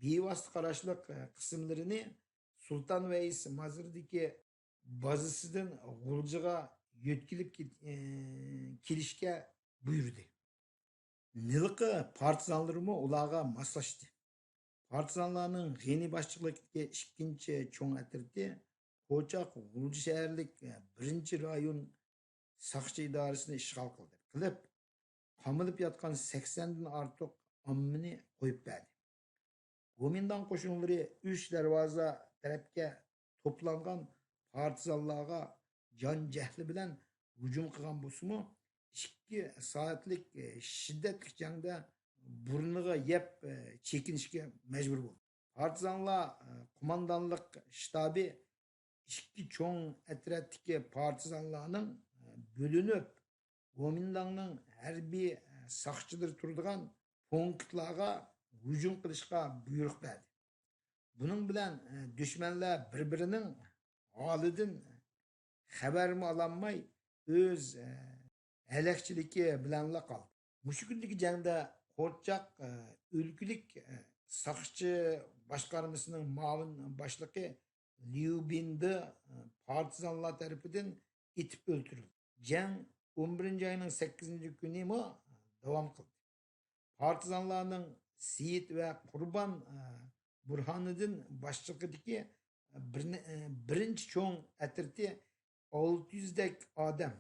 بىۋاسىتە قاراشلىق، ئە، قىسىملىرىنى سۇلتان ۋەيس مازىردىكى بازىسىدىن غۇلجىغا يۆتكىلىپ كېت-، ئى، كېلىشكە بۇيرۇدى. ھېلىقى پارتىزانلىرىمۇ ئۇلارغا ماسلاشتى. پارتىزانلارنىڭ غېنى باشچىلىقىدىكى ئىككىنچى چوڭ ئەترىتى قوچاق غۇلجا شەھەرلىك بىرىنچى رايون ساقچى ئىدارىسىنى ئىشغال قىلدى. قىلىپ، قامىلىپ ياتقان سەكسەندىن ئارتۇق ئاممىنى قويۇپ بەردى. گومىنداڭ قوشۇنلىرى ئۈچ دەرۋازا تەرەپكە توپلانغان پارتىزانلارغا جان جەھلى بىلەن ھۇجۇم قىلغان بولسىمۇ، ئىككى سائەتلىك، ئى، شىددەتلىك جەڭدە بۇرنىغا يەپ، ئى، چېكىنىشكە مەجبۇر بولدى. پارتىزانلار، ئى، قوماندانلىق شتابى ئىككى چوڭ ئەترەتتىكى پارتىزانلارنىڭ، ئى، بۆلۈنۈپ، گومىنداڭنىڭ ھەربىي، ئى، ساقچىلىرى تۇرىدىغان پونكىتلارغا ھۇجۇم قىلىشقا بۇيرۇق بەردى. بۇنىڭ بىلەن، ئى، دۈشمەنلەر بىر-بىرىنىڭ ھالىدىن خەۋەرمۇ ئالالماي، ئۆز، ئە، ھەلەكچىلىكى بىلەنلا قالدى. مۇشۇ كۈندىكى جەڭدە قورچاق، ئە، ئۆلكىلىك، ئە، ساقچى باشقارمىسىنىڭ مۇئاۋىن باشلىقى ليۇ بىندې، ئە، پارتىزانلار تەرىپىدىن ئېتىپ ئۆلتۈرۈلدى. جەڭ ئون بىرىنچى ئاينىڭ سەككىزىنچى كۈنىمۇ داۋام قىلدى. پارتىزانلارنىڭ سېيىت ۋە قۇربان، ئە، بۇرھانىدىن باشچىلىقىدىكى بىرنى-، ئە، بىرىنچى چوڭ ئەترىتى ئالتە يۈزدەك ئادەم،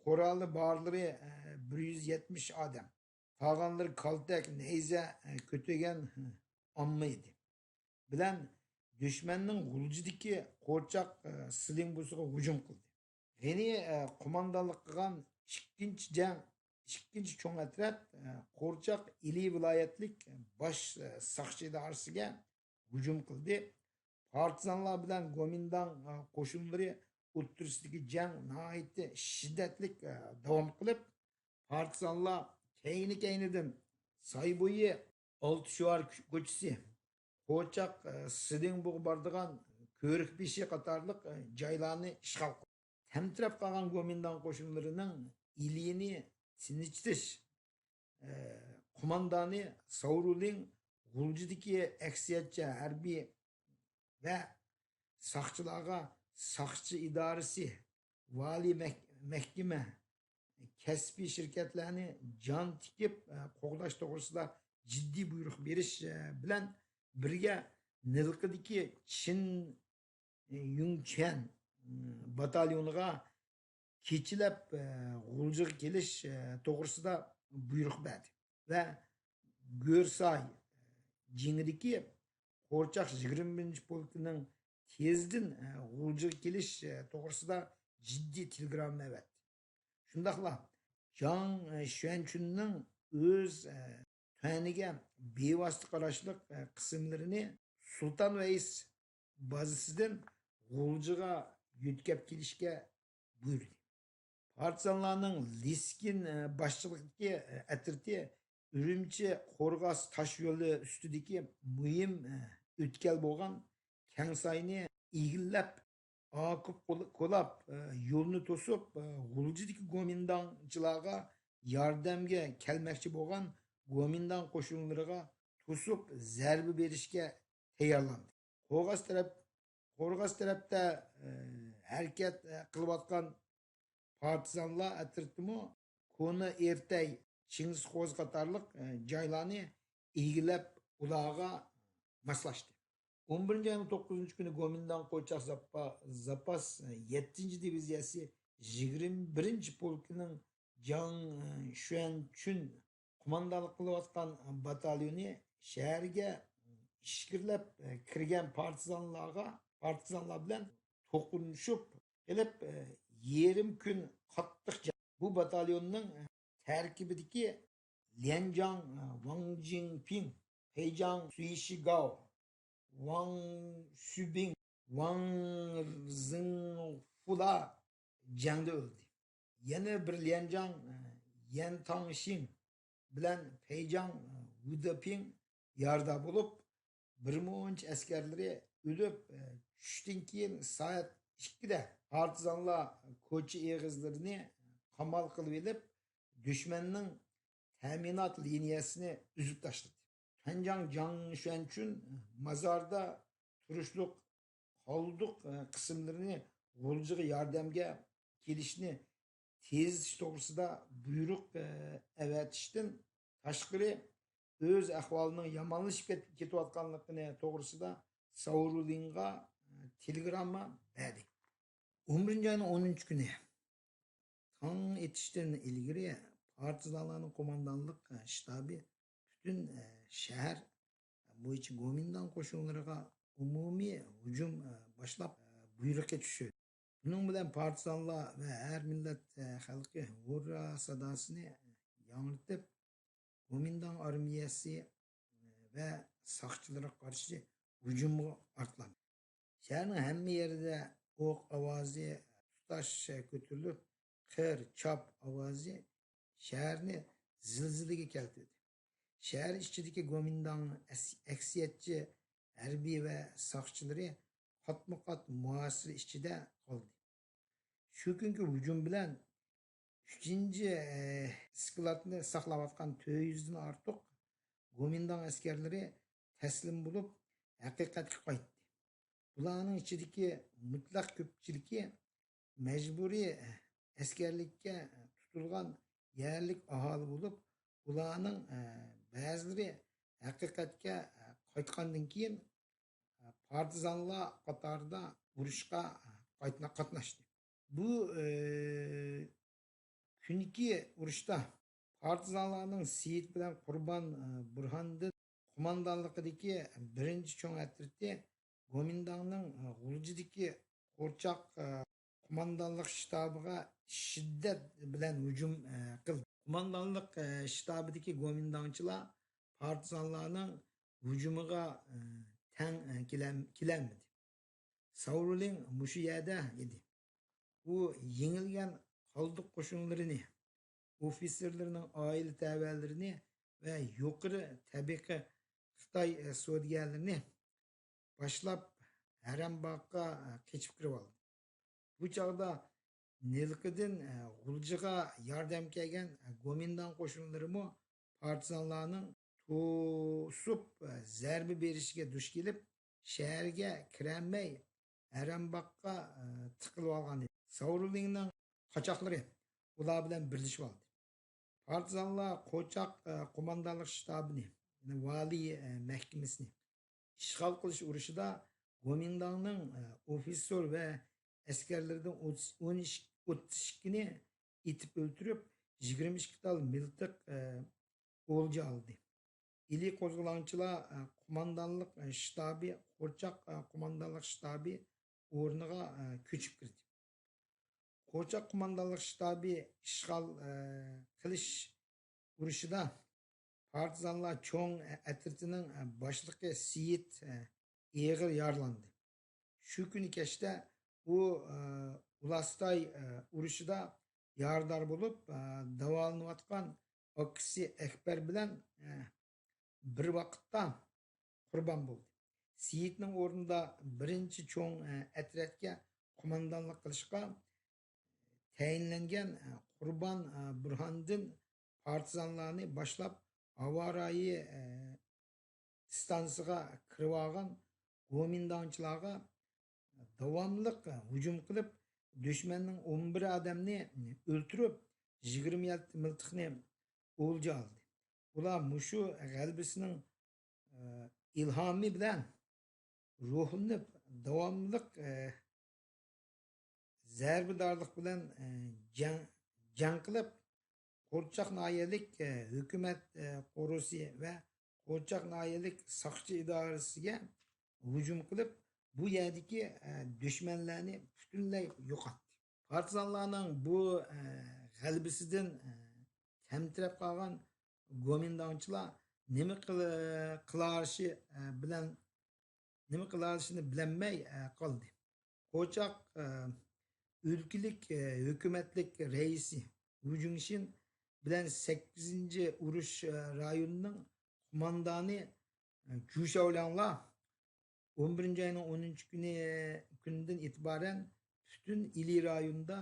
قورالى بارلىرى، ئە، بىر يۈز يەتمىش ئادەم، تاغانلىرى كالتەك، نەيزە، ئە، كۆتۈرگەن ئامما ئىدى. بىلەن دۈشمەننىڭ غۇلجىدىكى قورچاق، ئە، سىلىڭبۇسىغا ھۇجۇم قىلدى. غېنى، ئە، قوماندانلىق قىلغان ئىككىنچى جەڭ، ئىككىنچى چوڭ ئەترەت، ئە، قورچاق ئىلى ۋىلايەتلىك باش، ئە، ساقچى ئىدارىسىگە ھۇجۇم قىلدى. پارتىزانلار بىلەن گومىنداڭ، ئە، قوشۇنلىرى ئوتتۇرىسىدىكى جەڭ ناھايىتى شىددەتلىك، ئە، داۋام قىلىپ، پارتىزانلار كەينى-كەينىدىن سايبويى، ئالتە شوئار كۆ-، كوچىسى، قوچاق، ئە، سىدىڭبۇغا بارىدىغان كۆرۈكبېشى قاتارلىق، ئە، جايلارنى ئىشغال قىلدى. تەمتىرەپ قالغان گومىنداڭ قوشۇنلىرىنىڭ ئىلىنى تىنچىتىش، ئە، قوماندانى ساۋرۇلىڭ غۇلجىدىكى ئەكسىيەتچى ھەربىي ۋە ساقچىلارغا ساقچى ئىدارىسى، ۋالىي مەھ-، مەھكىمە، كەسپىي شىركەتلەرنى جان تىكىپ، ئە، قوغداش توغرىسىدا جىددىي بۇيرۇق بېرىش، ئە، بىلەن بىرگە، نىلقىدىكى چىن، ئە، يۈڭچۈەن، ئە، باتاليونىغا كېچىلەپ، ئە، غۇلجىغا كېلىش، ئە، توغرىسىدا بۇيرۇق بەردى ۋە گۆرساي جېڭىدىكى قورچاق يىگىرمە بىرىنچى پولكىنىڭ تېزدىن، ئە، غۇلجىغا كېلىش، ئە، توغرىسىدا جىددىي تېلېگرامما ئەۋەتتى. شۇنداقلا جاڭ، ئە، شۈەنچۈننىڭ ئۆز، ئە، تۆۋەنىگە بىۋاسىتە قاراشلىق، ئە، قىسىملىرىنى سۇلتان ۋەيس بازىسىدىن غۇلجىغا يۆتكەپ كېلىشكە بۇيرۇدى. پارتىزانلارنىڭ لىسكىن، ئە، باشچىلىقىدىكى، ئە، ئەترىتى ئۈرۈمچى قورغاس تاش يولى ئۈستىدىكى مۇھىم، ئە، ئۆتكەل بولغان كەڭساينى ئىگىلەپ، ئاكوپ قول-، كولاپ، ئە، يولنى توسۇپ، ئە، غۇلجىدىكى گومىنداڭچىلارغا ياردەمگە كەلمەكچى بولغان گومىنداڭ قوشۇنلىرىغا توسۇپ زەربە بېرىشكە تەييارلاندى. قورغاس تەرەپ، قورغاس تەرەپتە، ئە، ھەرىكەت، ئە، قىلىۋاتقان پارتىزانلار ئەترىتىمۇ كونا ئېرتەي، چىڭگىز خوزا قاتارلىق، ئە، جايلارنى ئىگىلەپ، ئۇلارغا ماسلاشتى. ئون بىرىنچى ئاينىڭ توققۇزىنچى كۈنى گومىنداڭ قوچاق زاپا-، زاپاس، ئە، يەتتىنچى دىۋىزىيەسى يىگىرمە بىرىنچى پولكىنىڭ جاڭ، ئە، شۈەنچۈن قوماندانلىق قىلىۋاتقان باتاليونى شەھەرگە ئىچكىرىلەپ كىرگەن پارتىزانلارغا، پارتىزانلار بىلەن توقۇنۇشۇپ قېلىپ، يېرىم كۈن قاتتىق جەڭ. بۇ باتاليوننىڭ تەركىبىدىكى ليەنجاڭ ۋاڭ جىڭپىڭ، پەيجاڭ سۈيشىگاۋ، ۋاڭ شۈبىڭ، ۋاڭ زىڭفۇلار جەڭدە ئۆلدى. يەنە بىر ليەنجاڭ، يەن تاڭشىڭ بىلەن پەيجاڭ، ۋۇدېپىڭ يارىدار بولۇپ، بىر مۇنچە ئەسكەرلىرى ئۆلۈپ، چۈشتىن كېيىن سائەت ئىككىدە پارتىزانلار كوچا ئېغىزلىرىنى قامال قىلىۋېلىپ، دۈشمەننىڭ تەمىنات لىنىيەسىنى ئۈزۈپ تاشلىدى. تۇەنجاڭ جاڭ شۈەنچۈن مازاردا تۇرۇشلۇق قالدۇق، ئە، قىسىملىرىنى غۇلجىغا ياردەمگە كېلىشنى تېزلىتىش توغرىسىدا بۇيرۇق، ئە، ئەۋەتىشتىن تاشقىرى، ئۆز ئەھۋالىنىڭ يامانلىشىپ كېت-، كېتىۋاتقانلىقىنى توغرىسىدا ساۋرۇلىنغا، ئە، تېلېگرامما بەردى. ئون بىرىنچى ئاينىڭ ئونىنچى كۈنى تاڭ ئېتىشتىن ئىلگىرى پارتىزانلارنىڭ قوماندانلىق شتابى پۈتۈن شەھەر بويىچە گومىنداڭ قوشۇنلىرىغا ئومۇمىي ھۇجۇم باشلاپ بۇيرۇقى چۈشۈردى. بۇنىڭ بىلەن پارتىزانلار ۋە ھەر مىللەت خەلقى ھۇررا ساداسىنى ياڭرىتىپ، گومىنداڭ ئارمىيەسى ۋە ساقچىلىرىغا قارشى ھۇجۇمغا ئاتلاندى. شەھەرنىڭ ھەممە يېرىدە ئوق ئاۋازى تۇتاش كۆتۈرۈلۈپ، قىر، چاپ ئاۋازى شەھەرنى زىلزىلىگە كەلتۈردى. شەھەر ئىچىدىكى گومىنداڭ ئەس-، ئەكسىيەتچى ھەربىي ۋە ساقچىلىرى قاتمۇ قات مۇھاسىرە ئىچىدە قالدى. شۇ كۈنكى ھۇجۇم بىلەن ئۈچىنچى، ئە، ئىسكىلاتنى ساقلاۋاتقان تۆت يۈزدىن ئارتۇق گومىنداڭ ئەسكەرلىرى تەسلىم بولۇپ، ھەقىقەتكە قايتتى. بۇلارنىڭ ئىچىدىكى مۇتلەق كۆپچىلىكى مەجبۇرىي ئەسكەرلىككە تۇتۇلغان يەرلىك ئاھالى بولۇپ، ئۇلارنىڭ، ئە، بەزىلىرى ھەقىقەتكە، ئە، قايتقاندىن كېيىن، ئە، پارتىزانلار قاتارىدا ئۇرۇشقا، ئە، قايتنا-، قاتناشتى. بۇ، ئە، كۈنكى ئۇرۇشتا پارتىزانلارنىڭ سېيىت بىلەن قۇربان، ئە، بۇرھاندىن قوماندانلىقىدىكى بىرىنچى چوڭ ئەترىتى گومىنداڭنىڭ، ئە، غۇلجىدىكى قورچاق، ئە، قوماندانلىق شتابىغا شىددەت بىلەن ھۇجۇم، ئە، قىلدى. قوماندانلىق، ئە، شتابىدىكى گومىنداڭچىلار پارتىزانلارنىڭ ھۇجۇمىغا، ئە، تەڭ، ئە، كېلەم-، كېلەلمىدى. ساۋرۇلىڭ مۇشۇ يەردە ئىدى. ئۇ يېڭىلگەن قالدۇق قوشۇنلىرىنى، ئوفىتسېرلىرىنىڭ ئائىلە تەۋەلىرىنى ۋە يۇقىرى تەبىقە خىتاي، ئە، سودىگەرلىرىنى باشلاپ، ھەرەمباغقا، ئە، قېچىپ كىرىۋالدى. بۇ چاغدا نىلقىدىن، ئە، غۇلجىغا ياردەم كەلگەن، ئە، گومىنداڭ قوشۇنلىرىمۇ پارتىزانلارنىڭ توسۇپ، ئە، زەربە بېرىشىگە دۇچ كېلىپ، شەھەرگە كىرەلمەي، ھەرەمباغقا، ئە، تىقىلىۋالغان ئىدى. ساۋرۇلىڭنىڭ قاچاقلىرى ئۇلار بىلەن بىرلىشىۋالدى. پارتىزانلار قوچاق، ئە، قوماندانلىق شتابىنى، يەنى ۋالىي، ئە، مەھكىمىسىنى ئىشغال قىلىش ئۇرۇشىدا گومىنداڭنىڭ، ئە، ئوفىتسېر ۋە ئەسكەرلىرىدىن ئوتتۇز، ئون ئىككى، ئوتتۇز ئىككىنى ئېتىپ ئۆلتۈرۈپ، يىگىرمە ئىككى تال مىلتىق، ئە، ئولجا ئالدى. ئىلى قوزغىلاڭچىلار، ئە، قوماندانلىق، ئە، شتابى، قورچاق، ئە، قوماندانلىق شتابى ئورنىغا، ئە، كۆچۈپ كىردى. قورچاق قوماندانلىق شتابى ئىشغال، ئە، قىلىش ئۇرۇشىدا پارتىزانلار چوڭ ئەترىتىنىڭ، ئە، باشلىقى سېيىت، ئە، ئېغىر يارىلاندى. شۇ كۈنى كەچتە ئۇ، ئە، ئۇلاستاي، ئە، ئۇرۇشىدا يارىدار بولۇپ، ئە، داۋالىنىۋاتقان ئاكىسى ئەكبەر بىلەن، ئە، بىر ۋاقىتتا قۇربان بولدى. سېيىتنىڭ ئورنىدا بىرىنچى چوڭ، ئە، ئەترەتكە قوماندانلىق قىلىشقا تەيىنلەنگەن، ئە، قۇربان، ئە، بۇرھاندىن پارتىزانلارنى باشلاپ، ھاۋارايى، ئە، ئىستانسىغا كىرىۋالغان گومىنداڭچىلارغا داۋاملىق ھۇجۇم قىلىپ، دۈشمەننىڭ ئون بىر ئادەمنى ئۆلتۈرۈپ، يىگىرمە يەتتە مىلتىقنى ئولجا ئالدى. ئۇلار مۇشۇ غەلىبىسىنىڭ، ئە، ئىلھامى بىلەن روھلىنىپ، داۋاملىق، ئە، زەربىدارلىق بىلەن، ئە، جەڭ، جەڭ قىلىپ، قورچاق ناھىيەلىك، ئە، ھۆكۈمەت، ئە، قورۇسى ۋە قورچاق ناھىيەلىك ساقچى ئىدارىسىگە ھۇجۇم قىلىپ، بۇ يەردىكى، ئە، دۈشمەنلەرنى پۈتۈنلەي يوقاتتى. پارتىزانلارنىڭ بۇ، ئە، غەلىبىسىدىن، ئە، تەمتىرەپ قالغان گومىنداڭچىلار نېمە قىل-، قىلارشى، ئە، بىلەن، نېمە قىلارشىنى بىلەلمەي، ئە، قالدى. قوچاق، ئە، ئۆلكىلىك، ئە، ھۆكۈمەتلىك رەئىسى ۋۇ جۈڭشىن بىلەن سەككىزىنچى ئۇرۇش، ئە، رايونىنىڭ قوماندانى، ئە، جۇ شياۋلياڭلار ئون بىرىنچى ئاينىڭ ئونىنچى كۈنى، كۈنىدىن ئېتىبارەن پۈتۈن ئىلى رايونىدا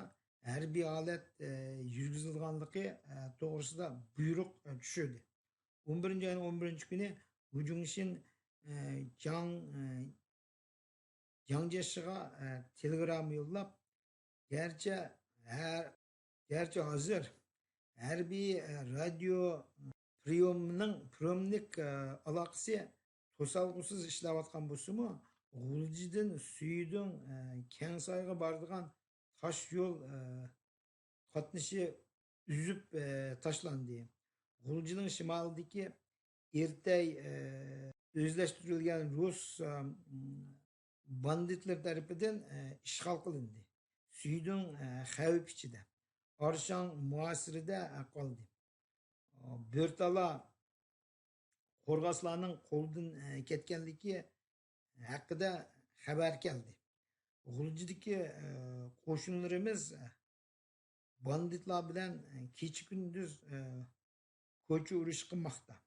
ھەربىي ھالەت، ئە، يۈرگۈزۈلىدىغانلىقى، ئە، توغرىسىدا بۇيرۇق، ئە، چۈشۈردى. ئون بىرىنچى ئاينىڭ ئون بىرىنچى كۈنى ۋۇ جۈڭشىن، ئە، جاڭ، ئە، جياڭ جيېشىغا، ئە، تېلېگرامما يوللاپ، گەرچە ھە-، گەرچە ھازىر ھەربىي، ئە، رادىيو پرىيومنىڭ، پرىيومنىك، ئە، ئالاقىسى توسالغۇسىز ئىشلەۋاتقان بولسىمۇ، غۇلجىدىن سۈيدۈڭ، ئە، كەڭسايغا بارىدىغان تاش يول، ئە، قاتنىشى ئۈزۈپ، ئە، تاشلاندى. غۇلجىنىڭ شىمالىدىكى ئېرتەي، ئە، ئۆزلەشتۈرۈلگەن رۇس، ئە، باندىتلىرى تەرىپىدىن، ئە، ئىشغال قىلىندى. سۈيدۈڭ، ئە، خەۋپ ئىچىدە، ئارشاڭ مۇھاسىرىدە، ئە، قالدى. بۆرتالا قورغاسلارنىڭ قولىدىن، ئە، كەتكەنلىكى ھەققىدە خەۋەر كەلدى. غۇلجىدىكى، ئە، قوشۇنلىرىمىز، ئە، باندىتلار بىلەن، ئە، كېچە-كۈندۈز، ئە، كوچا ئۇرۇشى قىلماقتا.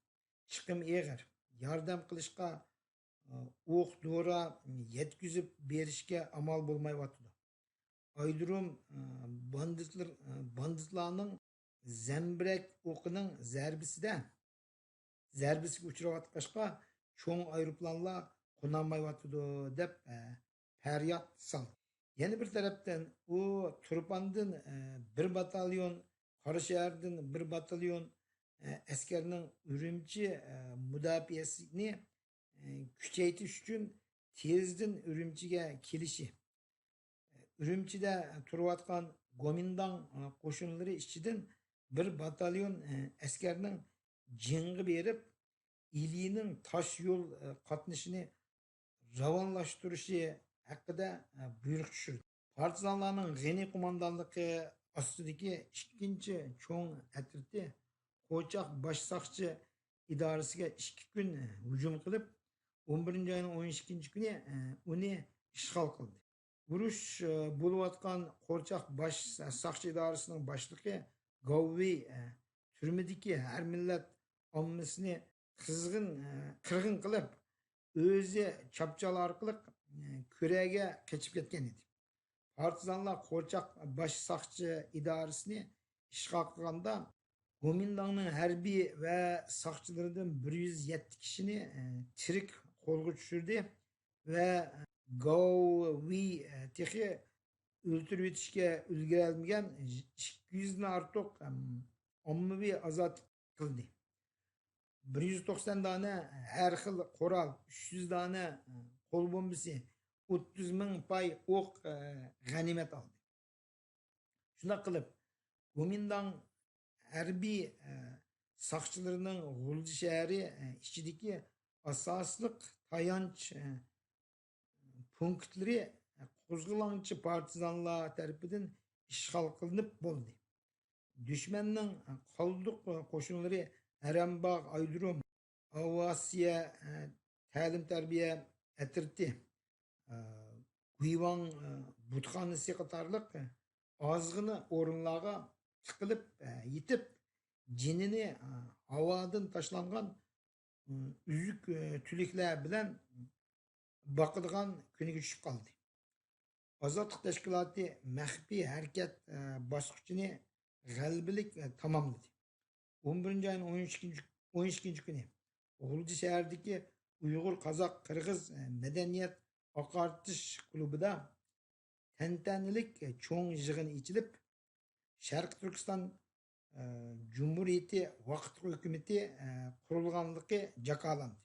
چىقىم ئېغىر. ياردەم قىلىشقا، ئە، ئوق-دورا يەتكۈزۈپ بېرىشكە ئامال بولمايۋاتىدۇ. ئايرودروم، ئە، باندىتلىر-، ئە، باندىتلارنىڭ زەمبىرەك ئوقىنىڭ زەربىسىدە، زەربىسىگە ئۇچراۋاتقاچقا، چوڭ ئايروپىلانلار قونالمايۋاتىدۇ، دەپ، ئە، پەرياد سالدى. يەنە بىر تەرەپتىن، ئۇ تۇرپاندىن، ئە، بىر باتاليون، قاراشەھەردىن بىر باتاليون، ئە، ئەسكەرنىڭ ئۈرۈمچى، ئە، مۇداپىئەسىنى، ئە، كۈچەيتىش ئۈچۈن تېزدىن ئۈرۈمچىگە كېلىشى، ئۈرۈمچىدە تۇرۇۋاتقان گومىنداڭ قوشۇنلىرى ئىچىدىن بىر باتاليون ئەسكەرنىڭ جىڭغا بېرىپ، ئىلىنىڭ تاش يول قاتنىشىنى راۋانلاشتۇرۇشى ھەققىدە بۇيرۇق چۈشۈردى. پارتىزانلارنىڭ غېنى قوماندانلىقى ئاستىدىكى ئىككىنچى چوڭ ئەترىتى قوچاق باش ساقچى ئىدارىسىگە ئىككى كۈن ھۇجۇم قىلىپ، ئون بىرىنچى ئاينىڭ ئون ئىككىنچى كۈنى، ئە، ئۇنى ئىشغال قىلدى. ئۇرۇش، ئە، بولۇۋاتقان قورچاق باش ساقچى ئىدارىسىنىڭ باشلىقى گاۋۋېي، ئە، تۈرمىدىكى ھەر مىللەت ئاممىسىنى قىزغىن، ئە، قىرغىن قىلىپ، ئۆزى چاپچال ئارقىلىق، ئە، كۆرەگە قېچىپ كەتكەن ئىدى. پارتىزانلار قورچاق باش ساقچى ئىدارىسىنى ئىشغال قىلغاندا، گومىنداڭنىڭ ھەربىي ۋە ساقچىلىرىدىن بىر يۈز يەتتە كىشىنى، ئە، تىرىك قولغا چۈشۈردى ۋە گاۋ ۋېي، ئە، تېخى ئۆلتۈرۈۋېتىشكە ئۈلگۈرەلمىگەن ئىككى يۈزدىن ئارتۇق، ئەم، ئاممىۋى ئازاد قىلدى. بىر يۈز توقسان دانە ھەر خىل قورال، ئۈچ يۈز دانە قول بومبىسى، ئوتتۇز مىڭ پاي ئوق، ئە، غەنىيمەت ئالدى. شۇنداق قىلىپ، گومىنداڭ ھەربىي، ئە، ساقچىلىرىنىڭ غۇلجا شەھىرى، ئە، ئىچىدىكى ئاساسلىق تايانچ، ئە، پونكىتلىرى قوزغىلاڭچى پارتىزانلار تەرىپىدىن ئىشغال قىلىنىپ بولدى. دۈشمەننىڭ قالدۇق قوشۇنلىرى ئەرەمباغ ئايرودروم، ئاۋىئاتسىيە، تەلىم-تەربىيە ئەترىتى، گۇيۋاڭ بۇتخانىسى قاتارلىق ئازغىنە ئورۇنلارغا تىقىلىپ يېتىپ، جېنىنى ھاۋادىن تاشلانغان ئۈزۈك تۈلۈكلەر بىلەن باقىدىغان كۈنىگە چۈشۈپ قالدى. ئازادلىق تەشكىلاتى مەخپىي ھەرىكەت، ئە، باسقۇچىنى غەلىبىلىك، ئە، تاماملىدى. ئون بىرىنچى ئاينىڭ ئون ئىككىنچى، ئون ئىككىنچى كۈنى غۇلجا شەھىرىدىكى ئۇيغۇر، قازاق، قىرغىز، ئە، مەدەنىيەت ئاقارتىش كۇلۇبىدا تەنتەنىلىك، ئە، چوڭ يىغىن ئېچىلىپ، شەرقىي تۈركىستان، ئە، جۇمھۇرىيىتى ۋاقىتلىق ھۆكۈمىتى، ئە، قۇرۇلغانلىقى جاكارلاندى.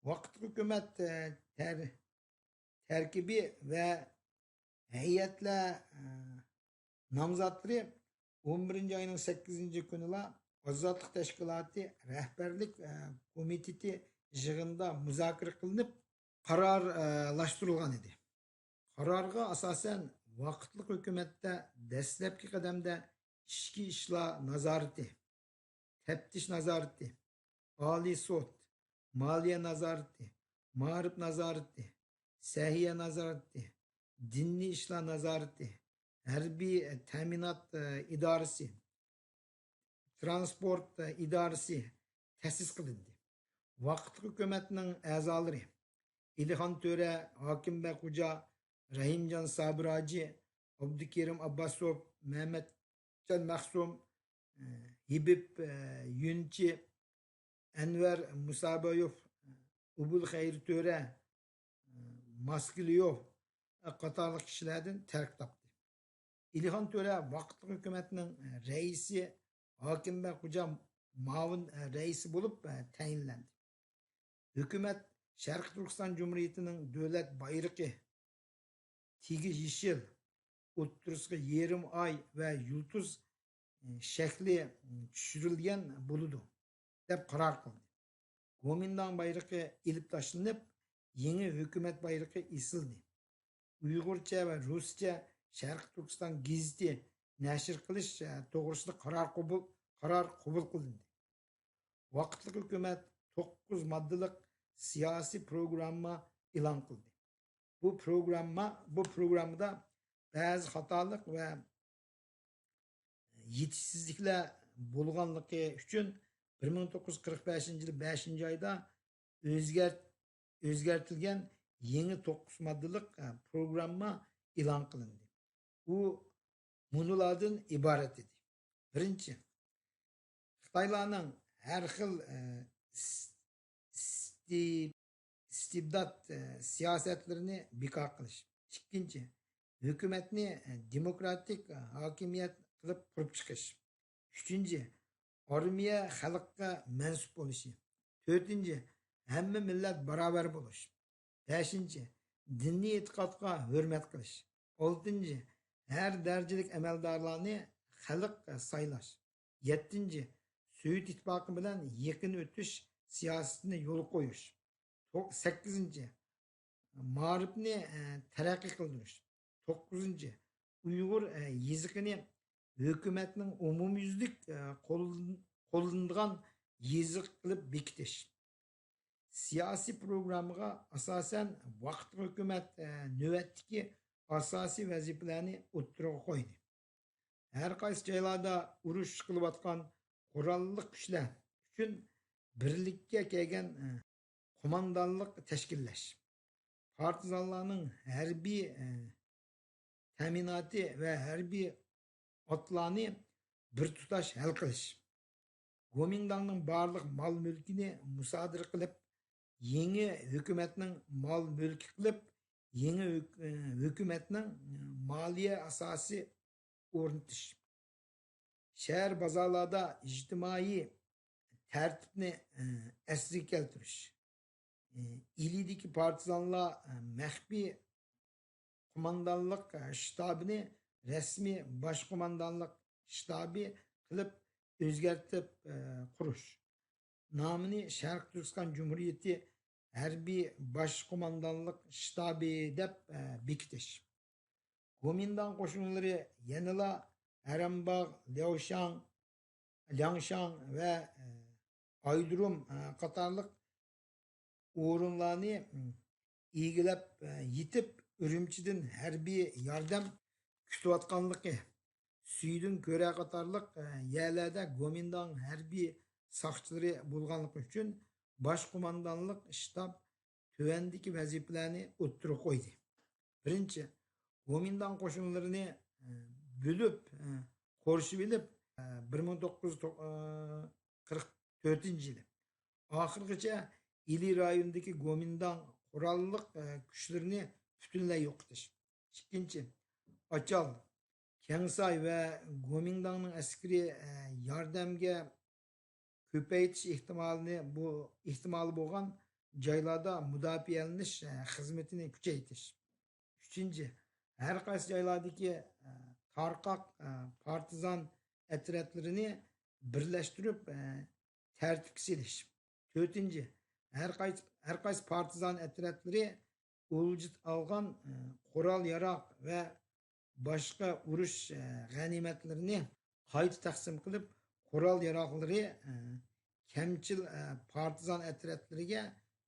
ۋاقىتلىق ھۆكۈمەت، ئە، تەر-، تەركىبى ۋە ھەيئەتلەر، ئە، نامزاتلىرى ئون بىرىنچى ئاينىڭ سەككىزىنچى كۈنىلا ئازادلىق تەشكىلاتى رەھبەرلىك، ئە، كومىتېتى يىغىنىدا مۇزاكىرە قىلىنىپ، قارار، ئە، لاشتۇرۇلغان ئىدى. قارارغا ئاساسەن، ۋاقىتلىق ھۆكۈمەتتە دەسلەپكى قەدەمدە ئىچكى ئىشلار نازارىتى، تەپتىش نازارىتى، ئالىي سوت، مالىيە نازارىتى، مائارىپ نازارىتى، سەھىيە نازارىتى، دىنىي ئىشلار نازارىتى، ھەربىي تەمىنات، ئە، ئىدارىسى، تىرانسپورت، ئە، ئىدارىسى تەسىس قىلىندى. ۋاقىتلىق ھۆكۈمەتنىڭ ئەزالىرى ئېلىخان تۆرە، ھاكىم بەگ خوجا، رەھىمجان سابىر ھاجى، ئابدۇكېرىم ئابباسوف، مەمەتجان مەخسۇم، ئە، ھېبىپ، ئە، يۈنچى، ئەنۋەر مۇسابايوف، ئوبۇلخەير تۆرە، ئە، ماسكېليوف، قاتارلىق كىشىلەردىن تەركىب تاپتى. ئېلىخان تۆرە ۋاقىتلىق ھۆكۈمەتنىڭ رەئىسى ھاكىم بەگ خوجا مۇئاۋىن رەئىسى بولۇپ تەيىنلەندى. ھۆكۈمەت شەرقىي تۈركىستان جۇمھۇرىيىتىنىڭ دۆلەت بايرىقى، تېگى يېشىل، ئوتتۇرىسىغا يېرىم ئاي ۋە يۇلتۇز شەكلى چۈشۈرۈلگەن بولىدۇ، دەپ قارار قىلدى. گومىنداڭ بايرىقى ئېلىپ تاشلىنىپ، يېڭى ھۆكۈمەت بايرىقى ئېسىلدى. ئۇيغۇرچە ۋە رۇسچە شەرقىي تۈركىستان گېزىتى نەشر قىلىش توغرىسىدا قارار قوبۇل، قارار قوبۇل قىلىندى. ۋاقىتلىق ھۆكۈمەت توققۇز ماددىلىق سىياسىي پروگرامما ئېلان قىلدى. بۇ پروگرامما، بۇ پروگراممىدا بەزى خاتالىق ۋە يېتىشسىزلىكلەر بولغانلىقى ئۈچۈن بىر مىڭ توققۇز يۈز قىرىق بەشىنچى يىلى بەشىنچى ئايدا ئۆزگەرت-، ئۆزگەرتىلگەن يېڭى توققۇز ماددىلىق، ئە، پروگرامما ئېلان قىلىندى. ئۇ مۇنۇلاردىن ئىبارەت ئىدى. بىرىنچى، خىتايلارنىڭ ھەر خىل، ئە، ئىس-، ئىستىب-، ئىستىبدات، ئە، سىياسەتلىرىنى بىكار قىلىش. ئىككىنچى، ھۆكۈمەتنى، ئە، دېموكراتىك، ئە، ھاكىمىيەت قىلىپ قۇرۇپ چىقىش. ئۈچىنچى، ئارمىيە خەلققە مەنسۇپ بولۇشى. تۆتىنچى، ھەممە مىللەت باراۋەر بولۇش. بەشىنچى، دىنىي ئېتىقادقا ھۆرمەت قىلىش. ئالتىنچى، ھەر دەرىجىلىك ئەمەلدارلارنى خەلق سايلاش. يەتتىنچى، سوۋېت ئىتتىپاقى بىلەن يېقىن ئۆتۈش سىياسىتىنى يولغا قويۇش. تو-، سەككىزىنچى، مائارىپنى، ئە، تەرەققىي قىلدۇرۇش. توققۇزىنچى، ئۇيغۇر، ئە، يېزىقىنى ھۆكۈمەتنىڭ ئومۇميۈزلۈك، ئە، قوللىن-، قوللىنىدىغان يېزىقى قىلىپ بېكىتىش. سىياسىي پروگراممىغا ئاساسەن، ۋاقىتلىق ھۆكۈمەت، ئە، نۆۋەتتىكى ئاساسىي ۋەزىپىلەرنى ئوتتۇرىغا قويدى. ھەر قايسى جايلاردا ئۇرۇش قىلىۋاتقان قوراللىق كۈچلەر ئۈچۈن بىرلىككە كەلگەن، ئە، قوماندانلىق تەشكىللەش، پارتىزانلارنىڭ ھەربىي، ئە، تەمىناتى ۋە ھەربىي ئاتلارنى بىر تۇتاش ھەل قىلىش، گومىنداڭنىڭ بارلىق مال-مۈلكىنى مۇسادىرە قىلىپ، يېڭى ھۆكۈمەتنىڭ مال-مۈلكى قىلىپ، يېڭى ھۆك-، ھۆكۈمەتنىڭ مالىيە ئاساسى ئورنىتىش، شەھەر بازارلاردا ئىجتىمائىي تەرتىپنى ئەسلىگە كەلتۈرۈش، ئىلىدىكى پارتىزانلار مەخپىي قوماندانلىق شتابىنى رەسمىي باش قوماندانلىق شتابى قىلىپ ئۆزگەرتىپ، ئە، قۇرۇش. نامىنى شەرقىي تۈركىستان جۇمھۇرىيىتى ھەربىي باش قوماندانلىق شتابى دەپ، ئە، بېكىتىش. گومىنداڭ قوشۇنلىرى يەنىلا ئەرەمباغ، لياۋشاڭ، لياڭشاڭ ۋە، ئە، ئايدۇرۇم، ئە، قاتارلىق ئورۇنلارنى ئىگىلەپ يېتىپ، ئۈرۈمچىدىن ھەربىي ياردەم كۈتۈۋاتقانلىقى، سۈيدۈن كۆرە قاتارلىق يەرلەردە گومىنداڭ ھەربىي ساقچىلىرى بولغانلىقى ئۈچۈن، باش قوماندانلىق شتاب تۆۋەندىكى ۋەزىپىلەرنى ئوتتۇرىغا قويدى. بىرىنچى، گومىنداڭ قوشۇنلىرىنى بۆلۈپ، قورشىۋېلىپ، بىر مىڭ توققۇز يۈز قىرىق تۆتىنچى يىلى ئاخىرغىچە ئىلى رايونىدىكى گومىنداڭ قوراللىق، ئە، كۈچلىرىنى پۈتۈنلەي يوقىتىش. ئىككىنچى، ئاچال، كەڭساي ۋە گومىنداڭنىڭ ئەسكىرى، ئە، ياردەمگە كۆپەيتىش ئېھتىمالىنى، بۇ ئېھتىمالى بولغان جايلاردا مۇداپىئەلىنىش، ئە، خىزمىتىنى كۈچەيتىش. ئۈچىنچى، ھەر قايسى جايلاردىكى، ئە، تارقاق، ئە، پارتىزان ئەترەتلىرىنى بىرلەشتۈرۈپ، ئە، تەرتىپكە سېلىش. تۆتىنچى، ھەر قايسى، ھەر قايسى پارتىزان ئەترەتلىرى ئولجا ئالغان، ئە، قورال-ياراغ ۋە باشقا ئۇرۇش، ئە، غەنىيمەتلىرىنى قايتا تەقسىم قىلىپ، قورال-ياراغلىرى، ئە، كەمچىل، ئە، پارتىزان ئەترەتلىرىگە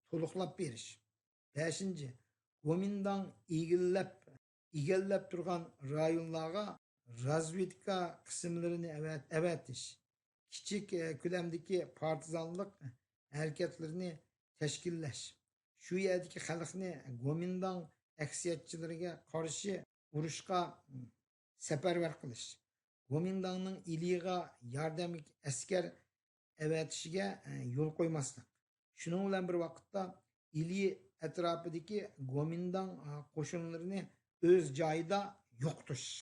تولۇقلاپ بېرىش. بەشىنچى، گومىنداڭ ئىگىلەپ، ئىگىلەپ تۇرغان رايونلارغا رازۋېدكا قىسىملىرىنى ئەۋەت-، ئەۋەتىش، كىچىك، ئە، كۆلەمدىكى پارتىزانلىق ھەرىكەتلىرىنى تەشكىللەش، شۇ يەردىكى خەلقنى گومىنداڭ ئەكسىيەتچىلىرىگە قارشى ئۇرۇشقا سەپەرۋەر قىلىش، گومىنداڭنىڭ ئىلىغا ياردەم ئەسكەر ئەۋەتىشىگە، ئە، يول قويماسلىق. شۇنىڭ بىلەن بىر ۋاقىتتا، ئىلى ئەتراپىدىكى گومىنداڭ، ئە، قوشۇنلىرىنى ئۆز جايىدا يوقىتىش.